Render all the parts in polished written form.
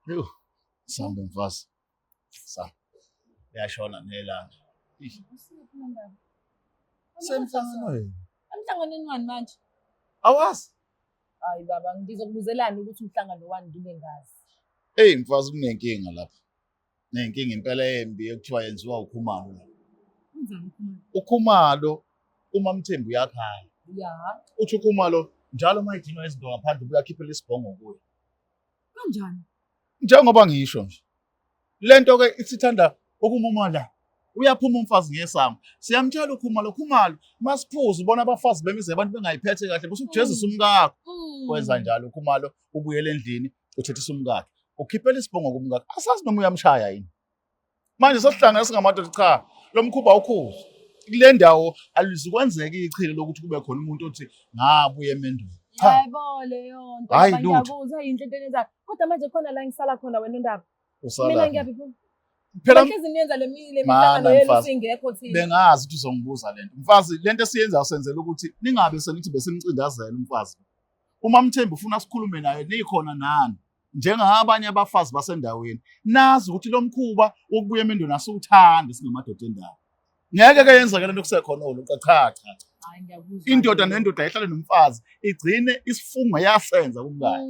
Yo, sambe mfazi. Sa. Liyashona nelanga. Ish. Semhlanganweni. Emhlanganweni wani manje? Awazi. Hayi baba, ngizokubuzelani ukuthi umhlangano wani ngibe ngazi. Hey mfazi kunenkinga lapha. Nenkinga impela embi ekuthiwa yenziwa uKhumalo. Kunjani uKhumalo? UKhumalo uma Mthembu uyakhala. Ya. Uthi uKhumalo njalo uma idinwa izinto ngaphandle uyakhiphela isibhongo kuye. Kanjani? Njengoba ngisho nje. Lento ke isithanda ukumuma la. Uyaphuma umfazi ngesango. Siyamtshela uKhumalo, Khumalo, masiphuze ubona abafazi bemize abantu bengayiphethe kahle bese ukujezisa umkakho. Wenza njalo uKhumalo ubuyela endlini uthethisa umkakhe. Ukhiphela isibhongo kumkakhe. Asazi noma uyamshaya yini. Manje sesihlangene singamadoda cha lo mkhuba awukhuzi. Kule ndawo alizukwenzeka ichilo lokuthi kube khona umuntu othi ngabuye emendweni. Cha. Yebo leyo nto. Hhayi, Baba, lutho. ngiyakuzwa yinhle into eniyenzayo. Kodwa manje khona la ngisala khona wena Ndaba. Usala. Mina ngiyaphi pho? Phela Hlezi niyenza le le Mana, mihlangano yenu mfazi. singekho thina. bengazi ukuthi uzongibuza lento. Mfazi lento esiyenzayo senzela ukuthi ningabe senithi besimcindazela umfazi. Uma Mthembu ufuna sikhulume naye nikhona nani. Njengabanye abafazi basendaweni nazi ukuthi lo mkhuba wokubuya emendweni asiwuthandi singamadoda endawo. Ngeke ke yenzeke lento kusekhona oluqa cha cha. cha. Hayi ngiyakuzwa. Indoda nendoda ihlale nomfazi igcine isifungo yasenza kumkayo.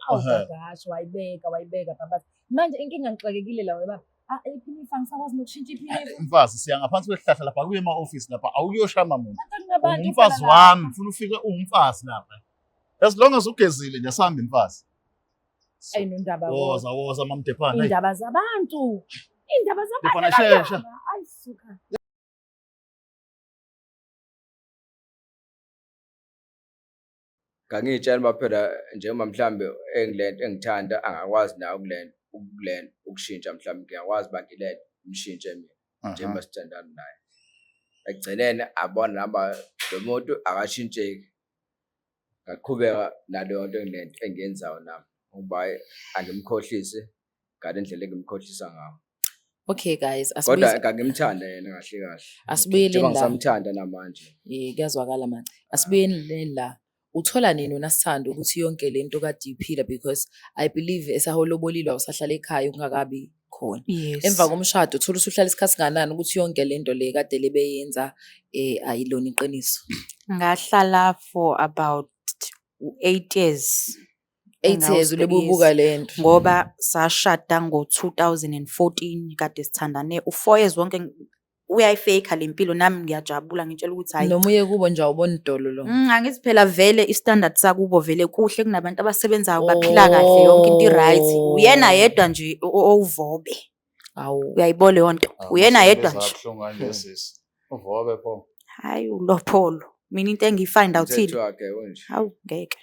Awu Ehhe. gagashi wayibeka wayibeka baba. Manje inkinga ngixakekile la webaba. Ah iphinifa ngisakwazi nokushintsha iphinifa. Mfazi siya ngaphansi kwesihlahla lapha kuye ema-office lapha awukuyoshama muntu. Kunabantu Ungumfazi phela la. wami, ngifuna ufike uwumfazi lapha. As long as ugezile nje asambe mfazi. Ayi nondaba. Woza woza mamdephana. Hey, Indaba zabantu. Indaba zabantu. Dephana shesha. Ayi suka. Ngangiy'tshela uba phela njengoba mhlambe engilento engithanda angakwazi naye ukulento ukulento ukushintsha mhlawumbe ngiyakwazi uba ngilento ngishintshe mina njengoba sithandana naye. Ekugcineni abona nami lo muntu akashintsheki. Ngaqhubeka naleyo nto engilento engiyenzayo nami ngoba hhayi angimkhohlisi ngale ndlela engimkhohlisa ngayo. Okay guys, Kodwa asibuyise ngangimthanda yena kahle kahle. asibuyeleni Njengoba la. ngisamthanda namanje. Eh kuyazwakala manje. Asibuyeleni la. Uthola nini wena Sithando ukuthi yonke lento kade iphila because I believe esaholobolile awusahlala ekhaya ungakabi khona. Yes. Emva komshado uthola usuhlala isikhathi singanani ukuthi yonke lento le kade lebeyenza eh ayilona iqiniso. Ngahlala for about 8 years. 8 years Engawuste- ulebubuka yes. lento. Ngoba sashada ngo-2014 kade sithandane u-4 years wonke uyayifeyikha le mpilo nami ngiyajabula ngitshela ukuthi hhayi Noma uye kubo nje awuboni idolo lo. Angithi phela vele i-standard sakubo vele kuhle kunabantu abasebenzayo baphila kahle yonke into i-right. Uyena yedwa nje owuvobe. Awu. Uyayibona leyo nto. Uyena yedwa nje. Kabuhlungu kanje sisi. Uvobe pho. Hhayi ulopholo. Mina into engiyi-find out-ile. Umthetho wakhe unje. Hawu ngeke.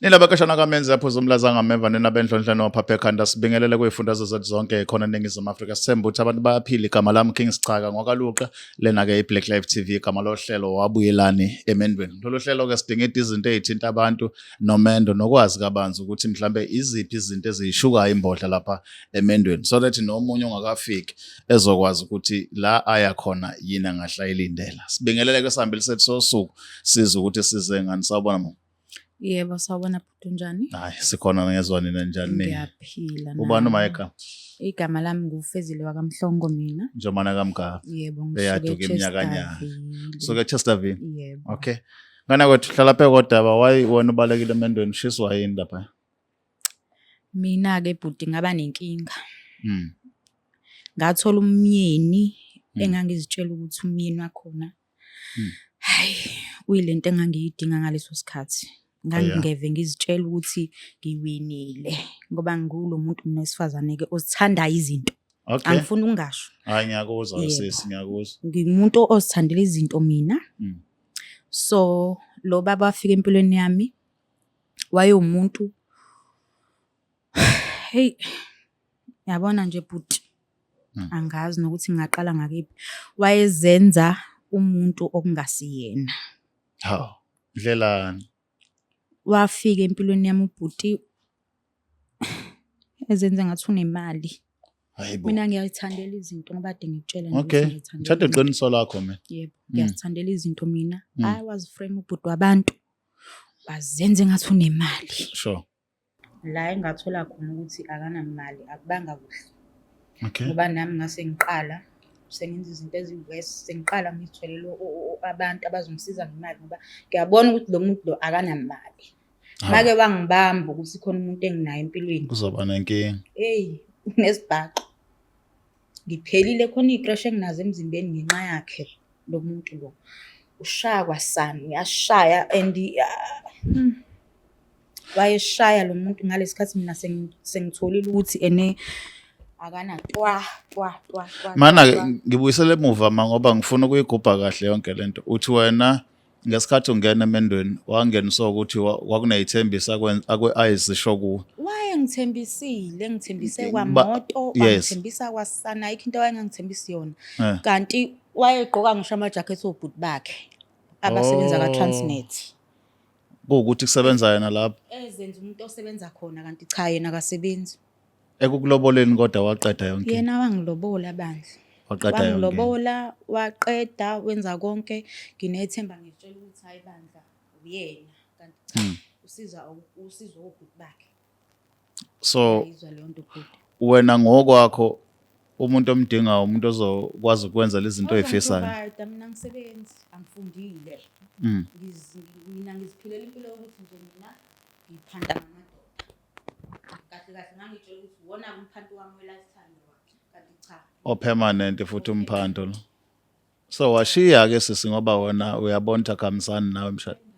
Nilabakashana kamenzi apho zomlaza ngameva nina benhlonhla nophapha ekhanda sibingelele kuyifundazwe zethu zonke khona eNingizimu Afrika sithemba ukuthi abantu bayaphila igama lami King Sichaka ngokaluqa lena ke iBlack Life TV igama lohlelo wabuyelani emendweni lolu hlelo ke sidingida izinto ezithinta abantu nomendo nokwazi kabanzi ukuthi mhlambe iziphi izinto eziyishukayo imbodla lapha emendweni so that nomunye ongakafiki ezokwazi ukuthi la aya khona yini angahla ilindela sibingelele ke sihambile sethu sosuku sizwe ukuthi size ngani sawubona mama. Yebo, sawubona bhuti unjani? Hayi sikhona ngezwa nina njani nini? Ngiyaphila. Ubani nami. uma ekhaya? Igama lami nguFezile wakaMhlongo mina. Njomana kaMgaba. Yebo, ngisuke Eyaduka iminyakanyaka. eChesterville. Suke eChesterville. Yebo. Okay. Ngana kwethu hlala phe kodaba why wena ubalekile emendweni ushiswa yini lapha? Mina-ke bhuti ngaba nenkinga. Ngathola umyeni engangizitshela ukuthi umyeni wakhona hhayi uyilento engangiyidinga ngaleso sikhathi. Ngangingeve ngizitshela ukuthi ngiwinile ngoba ngiwulo muntu mina wesifazane-ke ozithandayo izinto. Okay. Angifuni ukungasho. Hayi ngiyakuzwa Yebo. sisi ngiyakuzwa. Ngiwumuntu ozithandela izinto mina. So lo baba wafika empilweni yami wayewumuntu hey yabona nje bhuti angazi nokuthi ngingaqala ngakephi wayezenza umuntu okungasiyena. Hawu. Ndlelani. Wafika empilweni yami ubhuti ezenze ngathi unemali. Hayibo. Mina ngiyayithandela izinto ngoba kade ngikutshela nje Okay. ukuthi ngiyayithandela Ngithatha izinto. iqiniso lakho mina. Yebo, ngiyazithandela izinto mina. Hayi, waziframe ubhuti wabantu. Wazenza engathi unemali. Sure. La engathola khona ukuthi akanamali akubanga kuhle. Okay. Ngoba nami ngase ngiqala sengenza izinto ezi-worse, sengiqala ngizitholele abantu abazongisiza ngemali ngoba ngiyabona ukuthi lo muntu lo akanamali. Make wangibamba ukuthi khona umuntu enginaye empilweni. Kuzoba nenkinga. Eyi, nesibhaxu. Ngiphelile khona iy'crash enginazo emzimbeni ngenxa yakhe lo muntu lo. Ushaya kwasani, uyashaya and wayeshaya lo muntu ngalesi khathi mina sengitholile ukuthi ene akana twa twa twa twa. Mana ke ngibuyisele emuva ma ngoba ngifuna ukuyigubha kahle yonke lento. Uthi wena ngesikhathi ungena emendweni wangeniswa ukuthi kwakuney'thembiso ayezisho kuwe. Wayengithembisile, engithembise kwamoto, wangithembisa kwasana, ayikho into awayengangithembisi yona. Kanti wayegqoka ngisho amajakhethi obhuti bakhe abasebenza ka-Transnet. Kuwukuthi kusebenza yena lapho. Ezenza umuntu osebenza khona kanti cha yena akasebenzi. Ekukuloboleni kodwa waqeda yonke. Yena wangilobola bandla. Waqeda yonke. Wangilobola, waqeda, wenza konke. Nginethemba ngitshela ukuthi hayi bandla uyena kanti cha usiza usizo obhuti bakhe. So Ngiyizwa leyo nto bhuti. wena ngokwakho umuntu omdingayo umuntu ozokwazi ukwenza lezi zinto oyifisayo. Ozongiprovide, mina angisebenzi, angifundile. Mina ngiziphilela impilo yokuthi nje mina ngiphanta ngamadoda. Kahle kahle ngangitshela ukuthi uwona umphanto wami we-lifetime lo, kanti cha. O-permanent futhi umphanto lo. So washiya ke sisi ngoba wena uyabona ukuthi akuhambisani nawe emshadweni.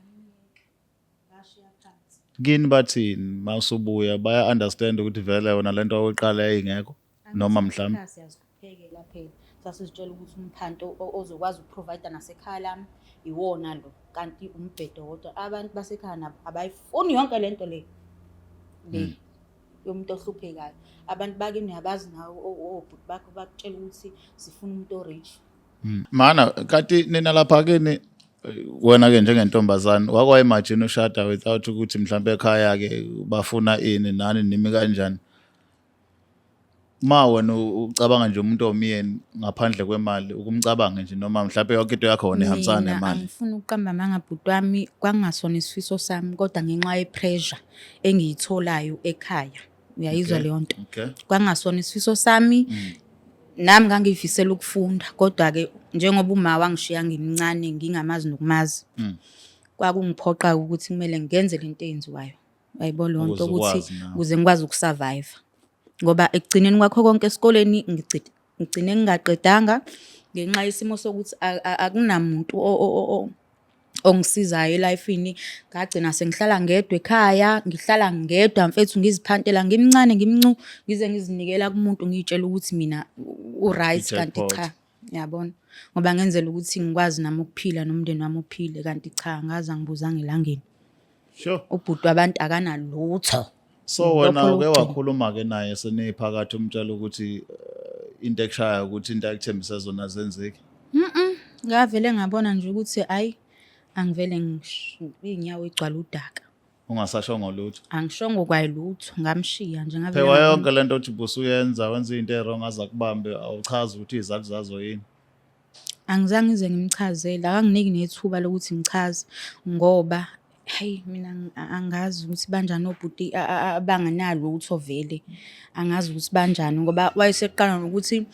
Ngashiya phansi. Kini bathini mawusubuya baya understand ukuthi vele wena lento oyiqala yayingekho noma mhlawumbe Siyazihluphekela phela. Sasizitshela ukuthi umphanto ozokwazi ukuprovide nasekhaya lami iwona lo kanti umbhedo wodwa. Abantu basekhaya nabo abayifuni yonke lento le. Le yomuntu ohluphekayo. Abantu bakini uyabazi nawe obhuti bakho bakutshela ukuthi sifuna umuntu o-rich. Mana kanti nina lapha kini wena ke njengentombazane wakwa imagine ushada without ukuthi mhlambe ekhaya ke bafuna ini nani nimi kanjani. Ma wena ucabanga nje umuntu omyeni ngaphandle kwemali ukumcabange nje noma mhlambe yonke into yakho wena ihambisana Mina nemali. angifuni ukuqamba amanga bhuti wami, kwakungasona isifiso sami kodwa ngenxa ye-pressure engiyitholayo ekhaya. Uyayizwa leyo nto? Okay. Kwakungasona isifiso sami. Nami ngangiyifisela ukufunda kodwa-ke njengoba uma wangishiya ngimncane ngingamazi nokumazi. Kwakungiphoqa ukuthi kumele ngenze lento eyenziwayo. Uyayibona leyo nto Ukuze ukuthi ukwazi nawe. ukuze ngikwazi ukusurvive. Ngoba ekugcineni kwakho konke esikoleni ngigcine ngingaqedanga ngenxa yesimo sokuthi akunamuntu ongisizayo elifini. Ngagcina sengihlala ngedwa ekhaya, ngihlala ngedwa mfethu ngiziphantela ngimncane ngimncu ngize ngizinikela kumuntu ngiy'tshela ukuthi mina u-right kanti I-jackpot. cha. Yabona? Ngoba ngenzela ukuthi ngikwazi nami ukuphila nomndeni wami uphile kanti cha angaze angibuzanga elangeni. Sure. Ubhuti wabantu akanalutho. So wena Lokho uke lokugcina. wakhuluma ke naye seniphakathi umtshela ukuthi into ekushaya ukuthi into akuthembise zona azenzeki. Ngavele ngabona nje ukuthi hayi angivele iy'nyawo igcwala udaka. Ungasashongo lutho. Angishongo kwayilutho, ngamshiya nje ngavele Phela ngabona. yonke lento othi busuyenza wenza into e-wrong aze akubambe awuchazi ukuthi izathu zazo yini. Angizange ngize ngimchazele, akanginiki nethuba lokuthi ngichaze ngoba hayi mina angazi ukuthi banjani obhuti abanganalutho vele. Angazi ukuthi banjani ngoba wayeseqala nokuthi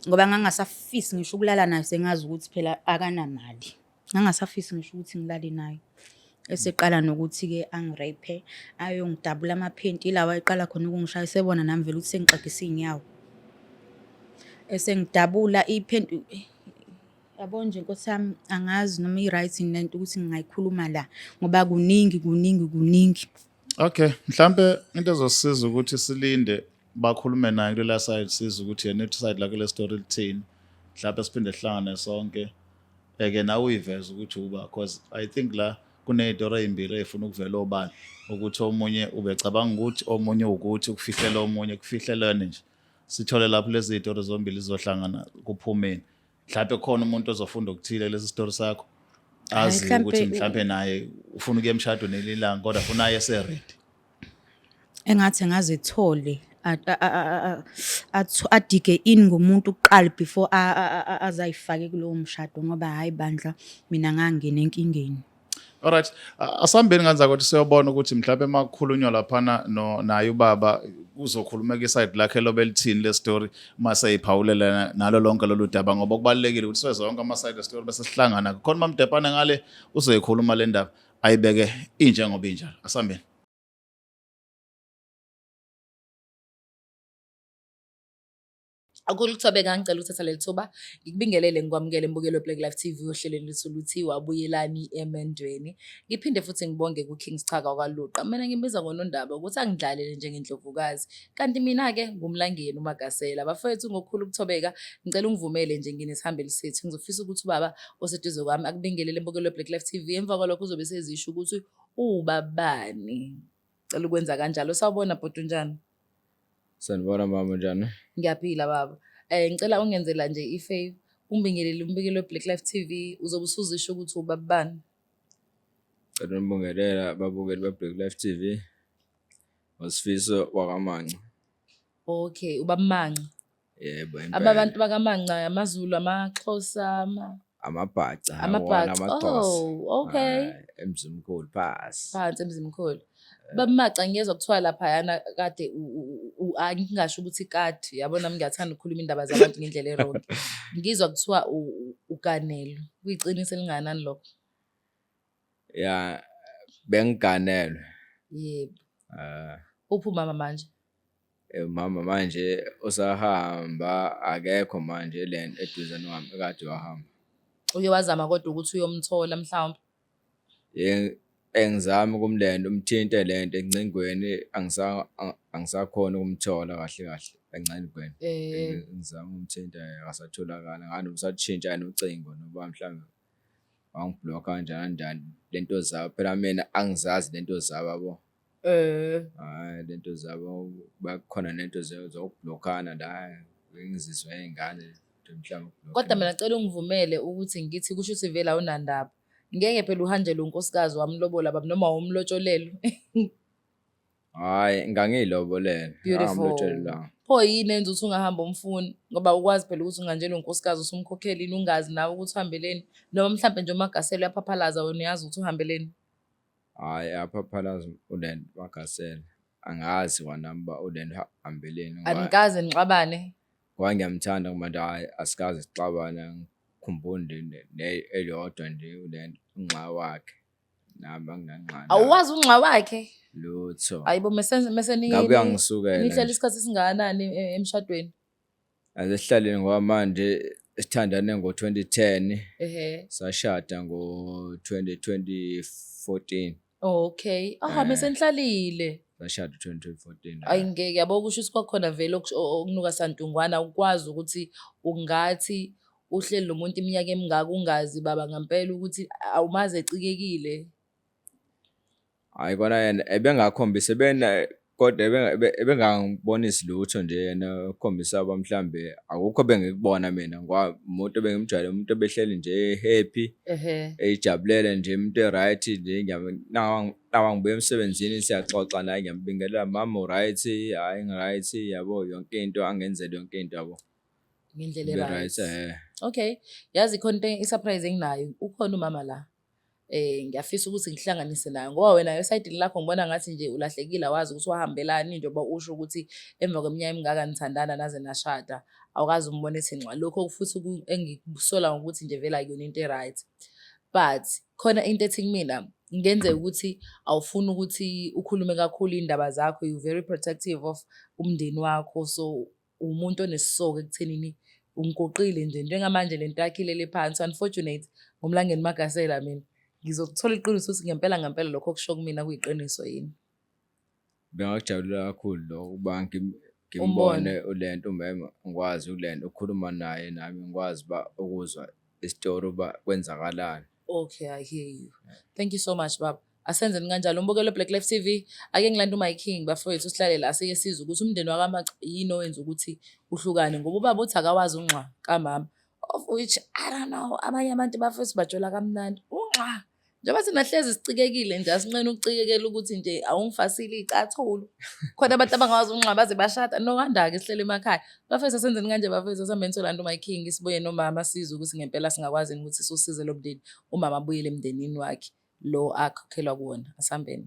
ngoba ngangasafisi ngisho ukulala naye sengazi ukuthi phela akanamali. Ngangasafisi ngisho ukuthi ngilale naye. Eseqala nokuthi-ke angi-rape-e, ayongidabula amaphenti, ila wayeqala khona ukungishaya esebona nami vele ukuthi sengixegisa iy'nyawo. Esengidabula iphenti, yabo nje nkosi yami angazi noma i-right yini lento ukuthi ngingayikhuluma la ngoba kuningi kuningi kuningi. Okay, mhlambe into ezosisiza ukuthi silinde bakhulume naye kulela side siza ukuthi yena uthi side lakhe le story lithini. Mhlambe siphinde sihlangane sonke. Eke nawe uyiveze ukuthi uba because I think la kuney'tori ey'mbili ey'funa ukuvela obala ukuthi omunye ubecabanga ukuthi omunye ukuthi ukufihlela omunye kufihlelene nje. Sithole lapho lezi y'tori zombili zizohlangana kuphumeni. Mhlambe khona umuntu ozofunda okuthile lesi story sakho Hhayi, azi mhlampe ukuthi mhlambe naye ufuna ukuya emshadweni elilanga kodwa funa aye ese-ready. Engathi ngazithole Adige in ngomuntu kuqala before azayifake kulowo mshado, ngoba hhayi bandla, mina ngangena enkingeni. Alright, asihambeni kanza ukuthi siyobona ukuthi mhlawumbe makukhulunywa laphana no naye ubaba kuzokhulumeka iside lakhe lobe lithini le story mase iphawulela nalo lonke lolu daba, ngoba kubalulekile ukuthi siwe zonke ama side story bese sihlangana. Khona mamdepana ngale uzoyikhuluma le ndaba ayibeke injengoba injalo. Asihambeni. Akukhulu ukuthobeka, ngicela ukuthatha leli thuba ngikubingelele, ngikwamukele mbukelo Black Life TV ohlelweni lwethu luthiwa Buyelani Emendweni. Ngiphinde futhi ngibonge ku-King Schaka wakwaLuqa. Mina ngimbiza ngoNondaba ukuthi angidlalele njengendlovukazi. Kanti mina-ke ngumlangeni uMagasela. Bafowethu, ngokukhulu ukuthobeka ngicela ungivumele nje nginesihambeli sethu. Ngizofisa ukuthi ubaba oseduze kwami akubingelele mbukelo Black Life TV. Emva kwalokho uzobe sezisho ukuthi uwubabani. Cela ukwenza kanjalo. Sawubona bhuti, unjani? Sanibona mama, unjani? Ngiyaphila baba. Ngicela ungenzela nje i-favor. Ungibingelele umbikelo we-Black Life TV, uzobe usuzisho ukuthi ubabani. Cela unibingelela ababukeli be-Black Life TV. Ngosifiso wakaManca. Okay, ubamanca. Yebo, Aba impela. bantu bakaManca, amaZulu, amaXhosa, Amabhaca, awona amaBhaca. amaXhosa. Oh, okay. Hhayi, eMzimkhulu phasi. Phansi eMzimkhulu. Babumaca, ngiyezwa kuthiwa laphayana kade ngingasho ukuthi kade, yabona nami ngiyathanda ukukhuluma indaba zabantu ngendlela e-wrong. Ngizwa kuthiwa uganelwe. Kuyiqiniso elingakanani lokho? Ya, bengiganelwe. Yebo. Ah, Uphi umama manje? Mama manje usahamba, akekho manje lento eduze nami ekade wahamba. Uye wazama kodwa ukuthi uyomthola mhlawumbe? Engizama ukumlenda umthinte lento encingweni, angisakhoni ukumthola kahle kahle encingweni. Ngizama ukumthinta, akasatholakala, ngani usashintsha yena ucingo noma mhlawumbe wangi-block-a kanjani kanjani lento zabo, phela mina angizazi lento zabo yabo. Hhayi, lento zabo bakhona nento zoku-block-ana la, ngizizwe iy'ngane mhlawumbe. Kodwa mina cela ungivumele ukuthi ngithi kusho ukuthi vele awunandaba. Ngeke phela uhanjelwe unkosikazi wamlobola baba noma wumlotsholelwe. Hhayi, ngangiyilobolele, Beautiful. angamlotsholelwanga. Pho yini enza ukuthi ungahamba umfuni? Ngoba ukwazi phela ukuthi unganjelwa unkosikazi usumkhokhelile ungazi nawe ukuthi uhambeleni. Noma mhlampe nje uMagasela uyaphaphalaza wena uyazi ukuthi uhambeleni. Hhayi, aphaphalaza ulento uMagasela. Angazi kwanami uba ulento uhambeleni ngoba Anikaze nixabane? Ngoba ngiyamthanda manje, hhayi asikaze sixabane, angikhumbuli nje elilodwa nje ulento unxa wakhe. Nami anginanxa naye. Awuwazi unxa wakhe? Lutho. Hayibo, mese Ngabe uyangisukela nihlele nje. isikhathi esingakanani emshadweni? Asihlaleni ngoba manje sithandane ngo-2010, sashada ngo-2014. Okay. Ah, mese nihlalile. Sashada 2014. Ayi ngeke, yabo, kusho ukuthi kwakhona vele okunuka santungwana, ukwazi ukuthi ungathi uhleli nomuntu iminyaka emingaka ungazi baba ngempela ukuthi awumazi ecikekile. Hhayi, kona yena ebengakhombisi ebena kodwa ebengangibonisi lutho nje yena ukukhombisa uba mhlambe akukho bengikubona mina, ngoba umuntu ebengimjwayele umuntu ebehleli nje happy, eyijabulele nje, umuntu e-right nje. Nawa ngibuya emsebenzini siyaxoxa naye, ngiyambingelela, mama u-right? Hhayi, ngi-right, yabo, yonke into angenzele yonke into yabo. Ngendlela Ube e-right. right, eh. Okay. Yazi khona into i-surprise enginayo. Ukhona umama la. Ngiyafisa ukuthi ngihlanganise naye ngoba wena esayidini lakho ngibona ngathi nje ulahlekile, awazi ukuthi wahambelani, njengoba usho ukuthi emva kweminyaka emingaka nithandana naze nashada awukazi umbone ethi nca. Lokho futhi engikusola ngokuthi nje vele akuyona into e-right, but khona into ethi kumina ngenzeka ukuthi awufuni ukuthi ukhulume kakhulu iy'ndaba zakho, you very protective of umndeni wakho, so umuntu onesisoko ekuthenini ungigoqile nje njengamanje lento yakho ilele phansi. Unfortunate ngomlangeni Magasela, mina ngizokuthola iqiniso ukuthi ngempela ngempela lokho okusho kumina kuyiqiniso yini. Bengakujabulela kakhulu lokho ukuba Umbone. ngimbone ulento umema, ngikwazi ulento ukukhuluma naye, nami ngikwazi uba ukuzwa isitori uba kwenzakalani. Okay, I hear you. Thank you so much, baba. Asenzeni kanjalo. Umbukelo Black Life TV, ake ngilande uMy King bafowethu, sihlale la sike sizwe ukuthi umndeni wakaMaca yini owenza ukuthi uhlukane, ngoba ubaba uthi akawazi unxa kamama, of which I don't know, abanye abantu bafowethu bajola kamnandi unxa. Njengoba thina hlezi sicikekile nje asinqeni ukucikekela ukuthi nje awungifasile iy'cathulo. Khona abantu abangakwazi ukunxiba baze bashada. No wonder-ke sihleli emakhaya. Bafethu asenzeni kanje bafethu asihambeni solanda uMy King sibuye nomama sizwe ukuthi ngempela singakwazi yini ukuthi siwusize lo mndeni. Umama abuyele emndenini wakhe lo akhokhelwa kuwona. Asihambeni.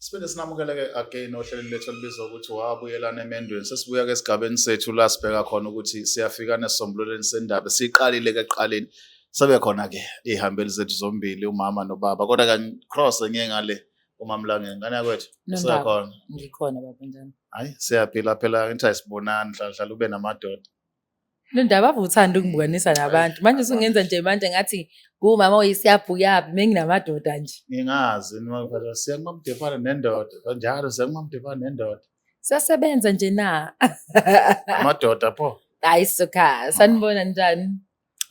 Siphinde sinamukele-ke again ohlelweni lethu olubizwa ukuthi wabuyelana emendweni. Sesibuya-ke esigabeni sethu la sibheka khona ukuthi siyafika nesisombululweni sendaba. Siqalile-ke ekuqaleni. Sebe khona-ke iy'hambeli zethu zombili umama nobaba. Kodwa kangi-cross ngiye ngale umamlangeni. Ngane yakwethu Nondaba. usekhona. Ngikhona baba njani? Hayi siyaphila phela ngithi ayisibonani hlala hlala ube namadoda. Nondaba ave uthanda ukungibukanisa nabantu. Manje usungenza nje manje ngathi ngumama oyisiyabhukuyaphi menginamadoda nje. Ngingazi noma phela siya kumamdefana nendoda. Kanjalo siya kumamdefana nendoda. Siyasebenza nje na? Amadoda pho. Hayi suka, sanibona njani?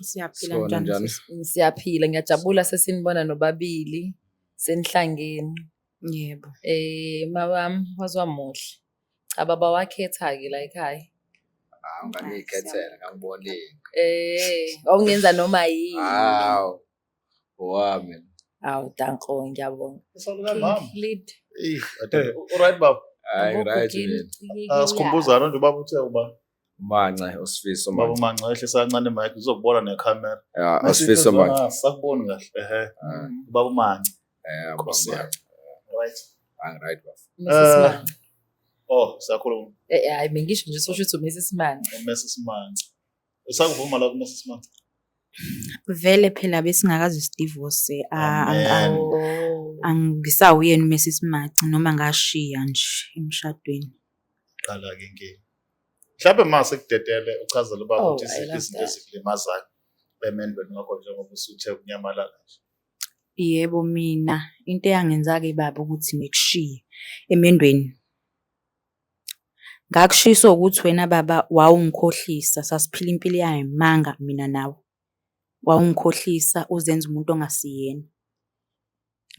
Siyaphila Sikhona njani njani? sisi? Siyaphila, ngiyajabula sesinibona nobabili senihlangene. Yebo. Eh mawami waziwa muhle. Cha baba wakhetha-ke la ekhaya. Hawu ngangiyikhethela ngangibonile. Eh, wawungenza noma yini. Hawu. Owami. Awu danko ngiyabonga. Usaluka mama. King lead. Eh, uright baba. Hayi right King mina. Ah, Sikhumbuzana nje ubaba uthe uba Umanca uSifiso baba Manca. umanca ehlisa kancane mic uzokubona nekhamera. Ya uSifiso Manca. Sakuboni kahle. Ehhe. Ah, Ubaba umanca. Eh Nkosi Manca. yami. Right. Angi right bafo. Mrs. Eh. Manca. Oh, siyakhuluma. Eh, hayi bengisho nje sosho ukuthi uMrs Manca. uMrs Manca. Usakuvuma la kuMrs Manca? Vele phela besingakaze sidivorce. Amen. Oh. Angisawuyena uMrs Maci noma ngashiya nje emshadweni. Qala ke inkinga. Mhlawumbe mase kudedele uchazele ubaba Oh, ukuthi I iziphi love izinto that. ezikulimazayo emendweni wakho njengoba usuthe kunyamalala nje. Yebo mina into eyangenza-ke baba ukuthi ngikushiye emendweni. Ngakushiswa ukuthi wena baba wawungikhohlisa sasiphila impilo eyayimanga mina nawe. Wawungikhohlisa uzenza umuntu ongasiyena.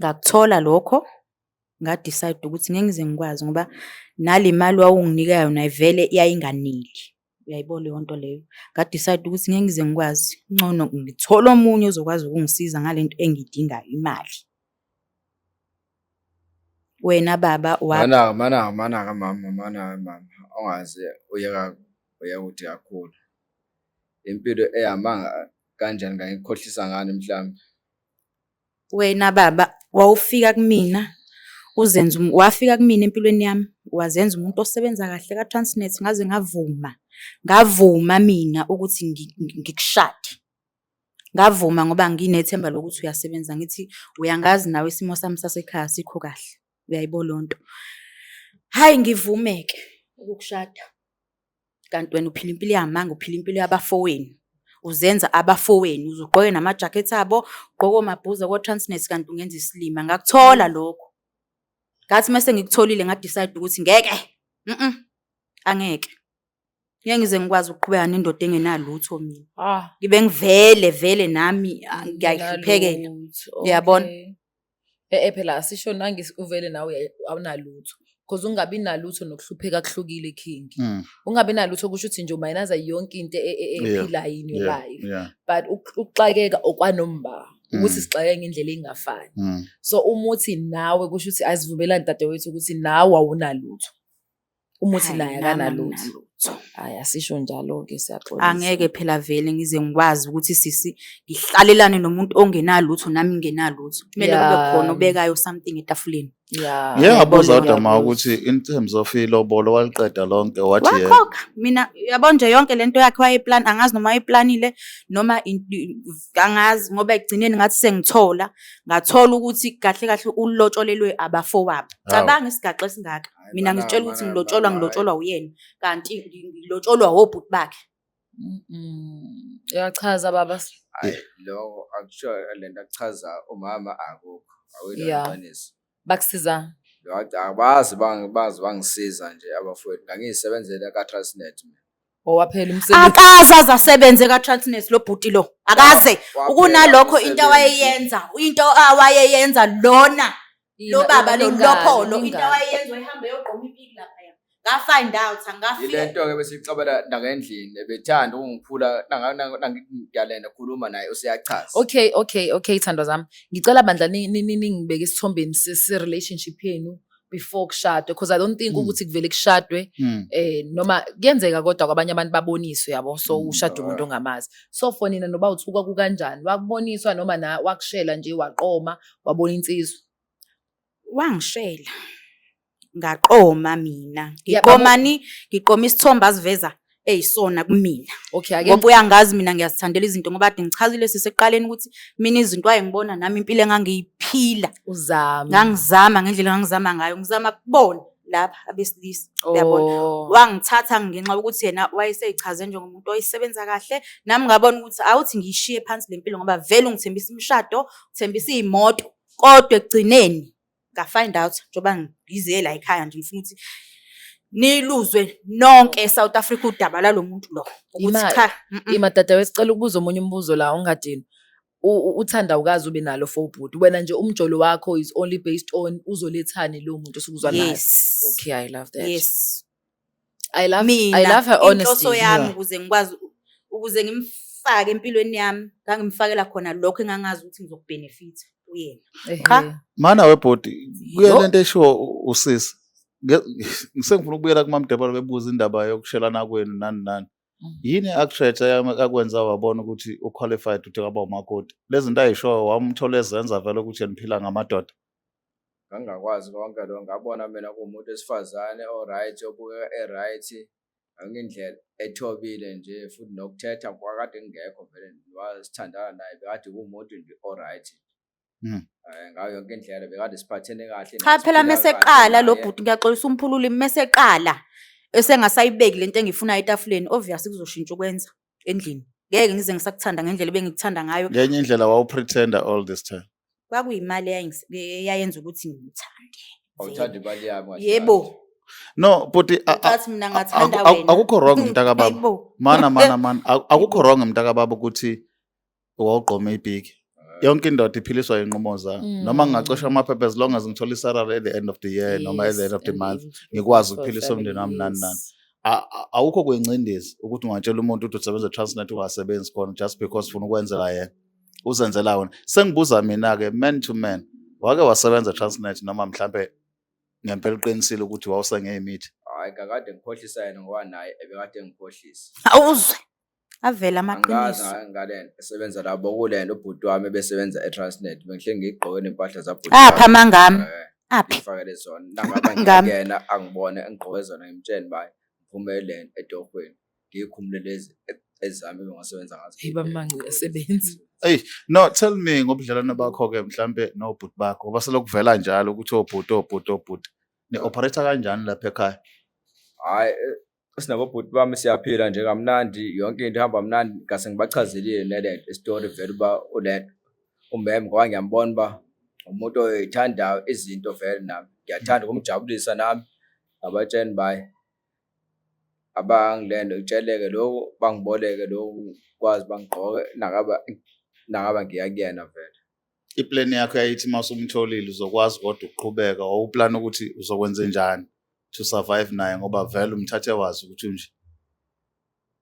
Ngakuthola lokho nga-decide ukuthi ngeke ngize ngikwazi ngoba nale mali owawunginika yona vele yayinganeli. Uyayibona leyo nto leyo? Nga-decide ukuthi ngeke ngize ngikwazi, kungcono ngithole omunye ozokwazi ukungisiza ngale nto engiyidingayo, imali. Wena baba wa Mana mana mana kamama mana mama ongaze uyeka uye kude kakhulu. Impilo eyamanga kanjani ngangikukhohlisa ngani mhlawumbe? Wena baba wawufika kumina uzenza wafika kumina empilweni yami wazenza umuntu osebenza kahle ka-Transnet ngaze ngavuma. Ngavuma mina ukuthi ngikushade. Ngavuma ngoba nginethemba lokuthi uyasebenza ngithi uyangazi nawe isimo sami sasekhaya asikho kahle. Uyayibo leyo nto. Hhayi ngivume-ke ukukushada. Kanti wena uphila impilo yamanga, uphila impilo yabafowenu. Uzenza abafowenu, uze ugqoke namajakhethi abo, ugqoke omabhuza ko-Transnet kanti ungenza isilima. Ngakuthola lokho. Ngathi uma sengikutholile nga-decide ukuthi ngeke, angeke. Ngeke ngize ngikwazi ukuqhubeka nendoda engenalutho mina. Ah, Ngibe ngivele vele nami ah, ngiyayihluphekela. nalutho, Uyabona? okay. Eh eh, phela asisho nangi uvele nawe awunalutho. Because ungabi nalutho nokuhlupheka kuhlukile King. Ungabi nalutho kusho ukuthi nje umayinaza yonke into ephilayo in your life. But ukuxakeka okwanomba ukuthi sixakeke ngendlela engafani. So uma uthi nawe kusho ukuthi azivumelani dadewethu ukuthi nawe awunalutho. Uma uthi Hhayi, naye nami akanalutho. anginalutho. Hhayi asisho njalo-ke siyaxolisa. Angeke phela vele ngize ngikwazi ukuthi sisi ngihlalelane nomuntu ongenalutho nami ngingenalutho. Kumele kube khona obekayo something etafuleni. Yeah. Ngike ngabuza Ngiyabona kodwa ma Ngiyabuza. ukuthi in terms of ilobolo waliqeda lonke wathi yebo. Wakhokha mina yabo nje yonke lento yakhe wayeplan angazi noma wayeplanile noma angazi ngoba ekugcineni ngathi sengithola ngathola ukuthi kahle kahle ulotsholelwe abafowabo. Hawu. Cabanga isigaxa esingaka. Hhayi, Mina mana, ngizitshela ukuthi mana, ngilotsholwa mana, ngilotsholwa uyena kanti ngilotsholwa wobhuti bakhe. Uyachaza baba. Hhayi lokho akusho lento akuchaza umama akukho. Awuyilo Yeah. iqiniso. Bakusiza. Lo abazi bazi bangisiza nje abafowethu ngangiyisebenzela ka-Transnet mina. Owaphela umsebenzi. Akaze aze asebenze ka-Transnet lo bhuti lo. Akaze. Waphela Ukunalokho into umsebenzi. awayeyenza, into awayeyenza lona lo baba lo Lingalo, lopholo into lingalo. awayeyenza wayehamba eyogqoma ipiki laphaya. Nga-find out angafika. Ile nto-ke besiyixabela nangendlini ebethanda ukungiphula nangiyalenda khuluma naye useyachaza. Okay, thandwa zami. Ngicela bandla ningibeke isithombeni se-relationship yenu before kushadwe, because I don't think ukuthi kuvele kushadwe, noma kuyenzeka kodwa kwabanye abantu baboniswe, yabo, so ushade umuntu ongamazi. So for nina noba uthuka kukanjani, wakuboniswa noma na wakushela nje, waqoma, wabona insizwa? Wangishela. Ngaqoma mina. Yeah, Ngiqomani, ngiqoma isithombe asiveza eyisona kumina. Okay, ake Ngoba uyangazi mina ngiyazithandela izinto, ngoba kade ngichazile sisekuqaleni ukuthi mina izinto wayengibona nami impilo engangiyiphila. Uzame. Ngangizama ngendlela engangizama ngayo, ngizama kubona laba abesilisa. Uyabona? Oh. Wangithatha ngenxa yokuthi yena wayeseyichaze njengomuntu oyisebenza kahle, nami ngabona ukuthi awuthi ngiyishiye phansi le mpilo, ngoba vele ungithembisa imishado, uthembisa iy'moto, kodwa ekugcineni nga-find out, njengoba ngize la ekhaya nje ngifuna ukuthi niluzwe nonke e-South Africa udaba lalo muntu lo, ukuthi cha, Ima dadewethu, sicela ukubuza omunye umbuzo la ungadini. Uthanda ukaze ube nalo for ubhuti. Wena nje umjolo wakho is only based on uzolethani lo muntu osukuzwa naye. Yes. Okay, I love that. Yes. I love her honesty. Inhloso yami ukuze ngikwazi, ukuze ngimfake empilweni yami, ngangimfakela khona lokho engangazi ukuthi ngizokubhenefitha kuyena. Cha. Mana webhodi, kuye Yo. lento eshiwo usisi. Ngisengifuna ukubuyela kuMam Deborah, bebuza indaba yokushelana kwenu nani nani. Yini akuthethe akwenza wabona ukuthi uqualified ukuthi ngaba umakoti? Lezi zinto ayishoyo wamthola ezenza vele ukuthi yena uphila ngamadoda. Ngangingakwazi konke lokho, ngabona mina kuwumuntu wesifazane o-right, obukeka e-right, yonke indlela ethobile nje, futhi nokuthetha kwakade kungekho vele, wasithandana naye bekade kuwumuntu nje o-right. Ngayo yonke indlela bekade siphathene kahle. Cha phela Siphila meseqala kahle lo naye. bhuti, ngiyaxolisa umphululi, meseqala esengasayibeki lento engiyifunayo etafuleni, obviously kuzoshintsha ukwenza endlini. Ngeke ngize ngisakuthanda ngendlela ebengikuthanda ngayo. Ngenye indlela wawupretender all this time. Kwakuyimali eyayenza ukuthi ngimthande. Awuthanda imali yami kahle Yebo. kahle. No, but Ucathi mina ngathanda wena. akukho wrong mntakababa. Hayibo. Mana mana mana, akukho wrong mntakababa ukuthi wawugqome ibhiki. Yonke indoda iphiliswa inqumo zayo. Noma ngingacosha amaphepha, as long as ngithola isalary at the end of the year noma at the end of the And month, able to ngikwazi for ukuphilisa family, umndeni wami nani nani. yes. Awukho kwengcindezi ukuthi ungatshela umuntu ukuthi usebenza e-Transnet ungasebenzi khona just because ufuna ukwenzela yena. Uzenzela wena. Sengibuza mina-ke, man to man, wake wasebenza e-Transnet noma mhlampe ngempela uqinisile ukuthi wawusengeyimithi? Hhayi, kakade ngikhohlisa yena ngoba naye ebekade engikhohlisa. Awuzwe. Avela Angikaze amaqiniso. ngale esebenza labo kulento ubhuti wami ebesebenza e-Transnet, bengihleli ngiyigqoke nempahla zabhuti Aphi wami. amangami? Aphi? Ngifakele zona. Nangaba Ngami. ngiyakuyena angibone engigqoke zona, ngimtshele ba ngiphume le etohweni ngiyikhumule lezi ezami ebengisebenza ngazo. Hey, bamanci asebenzi. Ey, no, tell me ngobudlelwane bakho-ke mhlampe nobhuti bakho, ngoba selokuvela njalo ukuthi obhuti, obhuti, obhuti. Ni-operate kanjani lapha ekhaya? Hhayi, sinabobhuti bami siyaphila nje kamnandi, yonke into ihamba mnandi, ngase ngibachazelile nalento isitori vele uba ulento umeme, ngoba ngiyambona uba umuntu oyithandayo izinto vele, nami ngiyathanda ukumjabulisa nami, ngabatshela baye abangilento itsheleke lokhu, bangiboleke lokhu, kwazi bangigqoke nangaba ngiya kuyena vele. Iplan yakho yayithi uma usumtholile uzokwazi kodwa ukuqhubeka, wawuplana ukuthi uzokwenze njani to survive naye, ngoba vele umthathe wazi ukuthi unje?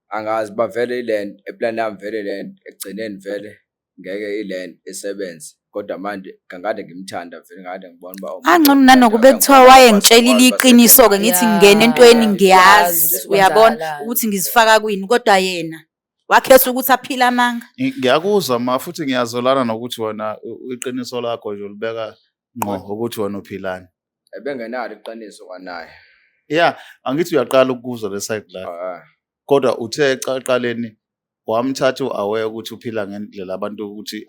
Angazi ba vele ilento iplan yami vele lento ekugcineni vele ngeke ilento isebenze, kodwa manje ngangade ngimthanda vele, ngade ngibona uba umuntu Angcono nanokuba engimthandayo, kuthiwa ngibona wayengitshelile ukwazi iqiniso-ke, ngithi ngingena entweni Yeah, ngiyazi, ukuthi uyabona kwenzakalani. ukuthi ngizifaka kwini, kodwa yena wakhetha ukuthi aphile amanga. Ngiyakuzwa ma, futhi ngiyazolana nokuthi wena iqiniso lakho nje ulibeka ngqo ukuthi wena uphilani. Ebengenalo iqiniso kwanaye. Yeah, angithi uyaqala ukuzwa le side lakho. Kodwa uthe ekuqaleni wamthatha u-aware ukuthi uphila ngendlela abantu ukuthi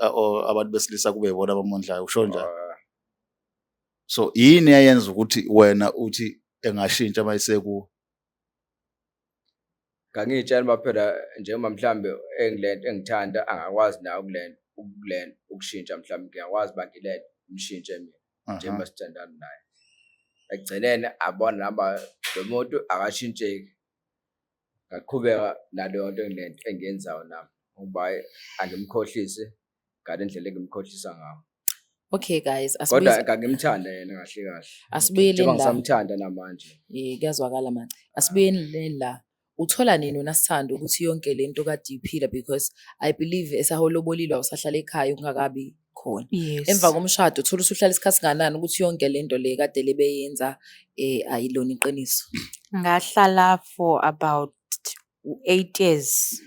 abantu besilisa kube yibona abamondlayo, usho njalo. So yini eyenza ukuthi wena uthi engashintsha mayisekuwe? Ngangiyitshela uba phela njengoba mhlambe engilento engithanda angakwazi naye ukulento ukushintsha, mhlawumbe ngiyakwazi uba ngilento ngimshintshe mina njengoba sithandana naye. Ekugcineni abona naba lo muntu akashintsheki. Ngaqhubeka naleyo nto engilento engiyenzayo nami ngoba hhayi angimkhohlisi ngale ndlela engimkhohlisa ngayo. Okay guys, Kodwa asibuye ngangimthanda yena kahle kahle. asibuyeleni Njengoba la. ngisamthanda namanje. Eh, kuyazwakala manje. Asibuyeleni la. Uthola nini wena Sithando ukuthi yonke lento kade iphila, because I believe esaholobolile awusahlala ekhaya ungakabi khona. Yes. Emva komshado uthola usuhlala isikhathi singanani ukuthi yonke lento le kade lebeyenza ayilona iqiniso? Ngahlala for about 8 years.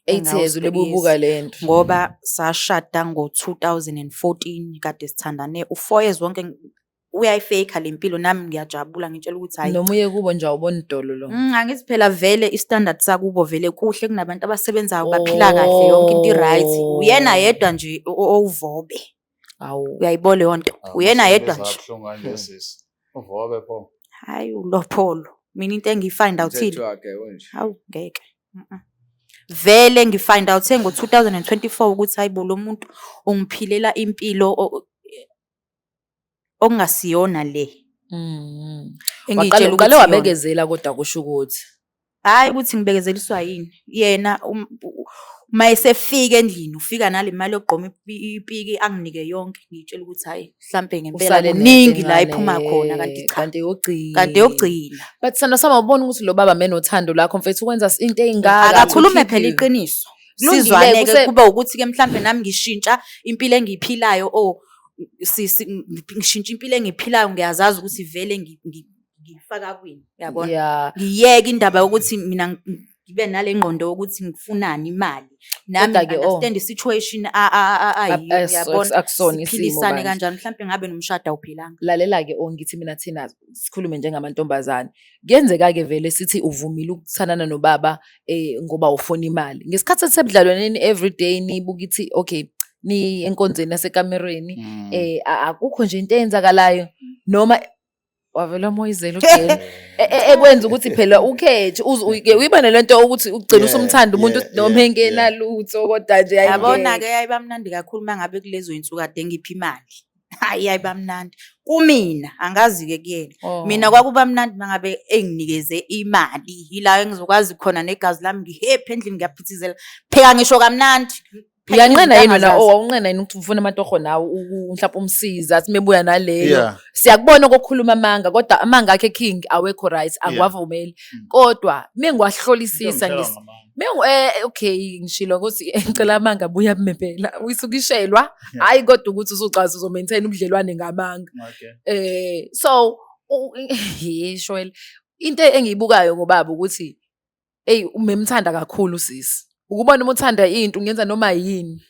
8 years ulebubuka lento. Ngoba sashada ngo-2014, kade sithandane u-4 years wonke, uyayifake le mpilo, nami ngiyajabula, ngitshela ukuthi hayi. Noma uye kubo nje awuboni idolo lo. Angithi phela vele i-standard sakubo vele kuhle, kunabantu abasebenzayo, baphila kahle, yonke into i-right. Uyena yedwa nje owuvobe. Awu. Uyayibona leyo nto. Uyena yedwa nje. Kabuhlungu kanje sisi. Uvobe pho. Hayi, ulopholo. Mina into engiyi-find out-ile. Umthetho wakhe unje. Hawu, ngeke. Vele ngi-find out ngo-2024 ukuthi hayi bo, lo muntu ungiphilela impilo okungasiyona le. Engiyitshela Waqale ukuthi uqale iyona. wabekezela, kodwa kusho ukuthi Hhayi ukuthi ngibekezeliswa yini. Yena uma esefika endlini ufika nale mali yokugqoma ipiki, anginike yonke, ngiyitshela ukuthi hhayi, mhlampe ngempela usale kuningi la nento iphuma khona, kanti encane, cha. Kanti eyokugcina. Kanti eyokugcina. But sithando sami, awuboni ukuthi lo baba menothando lakho mfethu ukwenza into ey'ngaka Akakhulume to keep phela you. iqiniso. Kulungile, Sizwane-ke, kube ukuthi-ke mhlampe nami ngishintsha impilo engiyiphilayo, or ngishintsha impilo engiyiphilayo, ngiyazazi ukuthi vele ngiyifaka kwini, uyabona? Ngiyeke indaba yokuthi mina ngibe nale ngqondo yokuthi ngifunani imali. Nami Kodwa-ke, oh. understand i-situation ayiyo, uyabona? Akusona isimo Siphilisane bandla. kanjani, mhlampe ngabe nomshado awuphilanga. Lalela-ke, oh, ngithi mina thina sikhulume njengamantombazane. Kuyenzeka-ke vele sithi uvumile ukuthandana nobaba ngoba ufuna imali. Ngesikhathi esebudlalwaneni everyday nibuka ithi okay, ni enkonzweni yasekamerweni, akukho nje into eyenzakalayo noma wavela umoyizela ugcina ekwenza ukuthi phela ukhethe uze uyibone lento ukuthi ugcina usumthanda umuntu noma engenalutho, kodwa nje Yabona-ke, ayingeke. yayiba mnandi kakhulu uma ngabe kulezo y'nsuku kade ngipha imali. Hhayi, yayiba mnandi kumina, angazi-ke kuyena. Mina kwakuba mnandi uma ngabe enginikeze imali, yila engizokwazi khona negazi lami, ngi-happy endlini, ngiyaphithizela, pheka ngisho kamnandi. Pheka Uyanqena izinto yini wena? angazazi. Oh, awunqena yini ukuthi ufuna amatoho nawe, mhlawumbe umsiza athi mebuya naleyo? Siyakubona okokukhuluma amanga, kodwa amanga akhe King awekho right, angiwavumeli. Kodwa mengiwahlolisisa Into ngis- ngimshela ngamanga. Okay, ngishilo ukuthi ngicela amanga abuye abume phela. Uyisukishelwa, hhayi kodwa ukuthi usucazi uzo-maintain ubudlelwane ngamanga. So shwele. Into engiyibukayo ngobaba ukuthi hey, umemthanda kakhulu sisi. Ukubona uma uthanda into ungenza noma yini.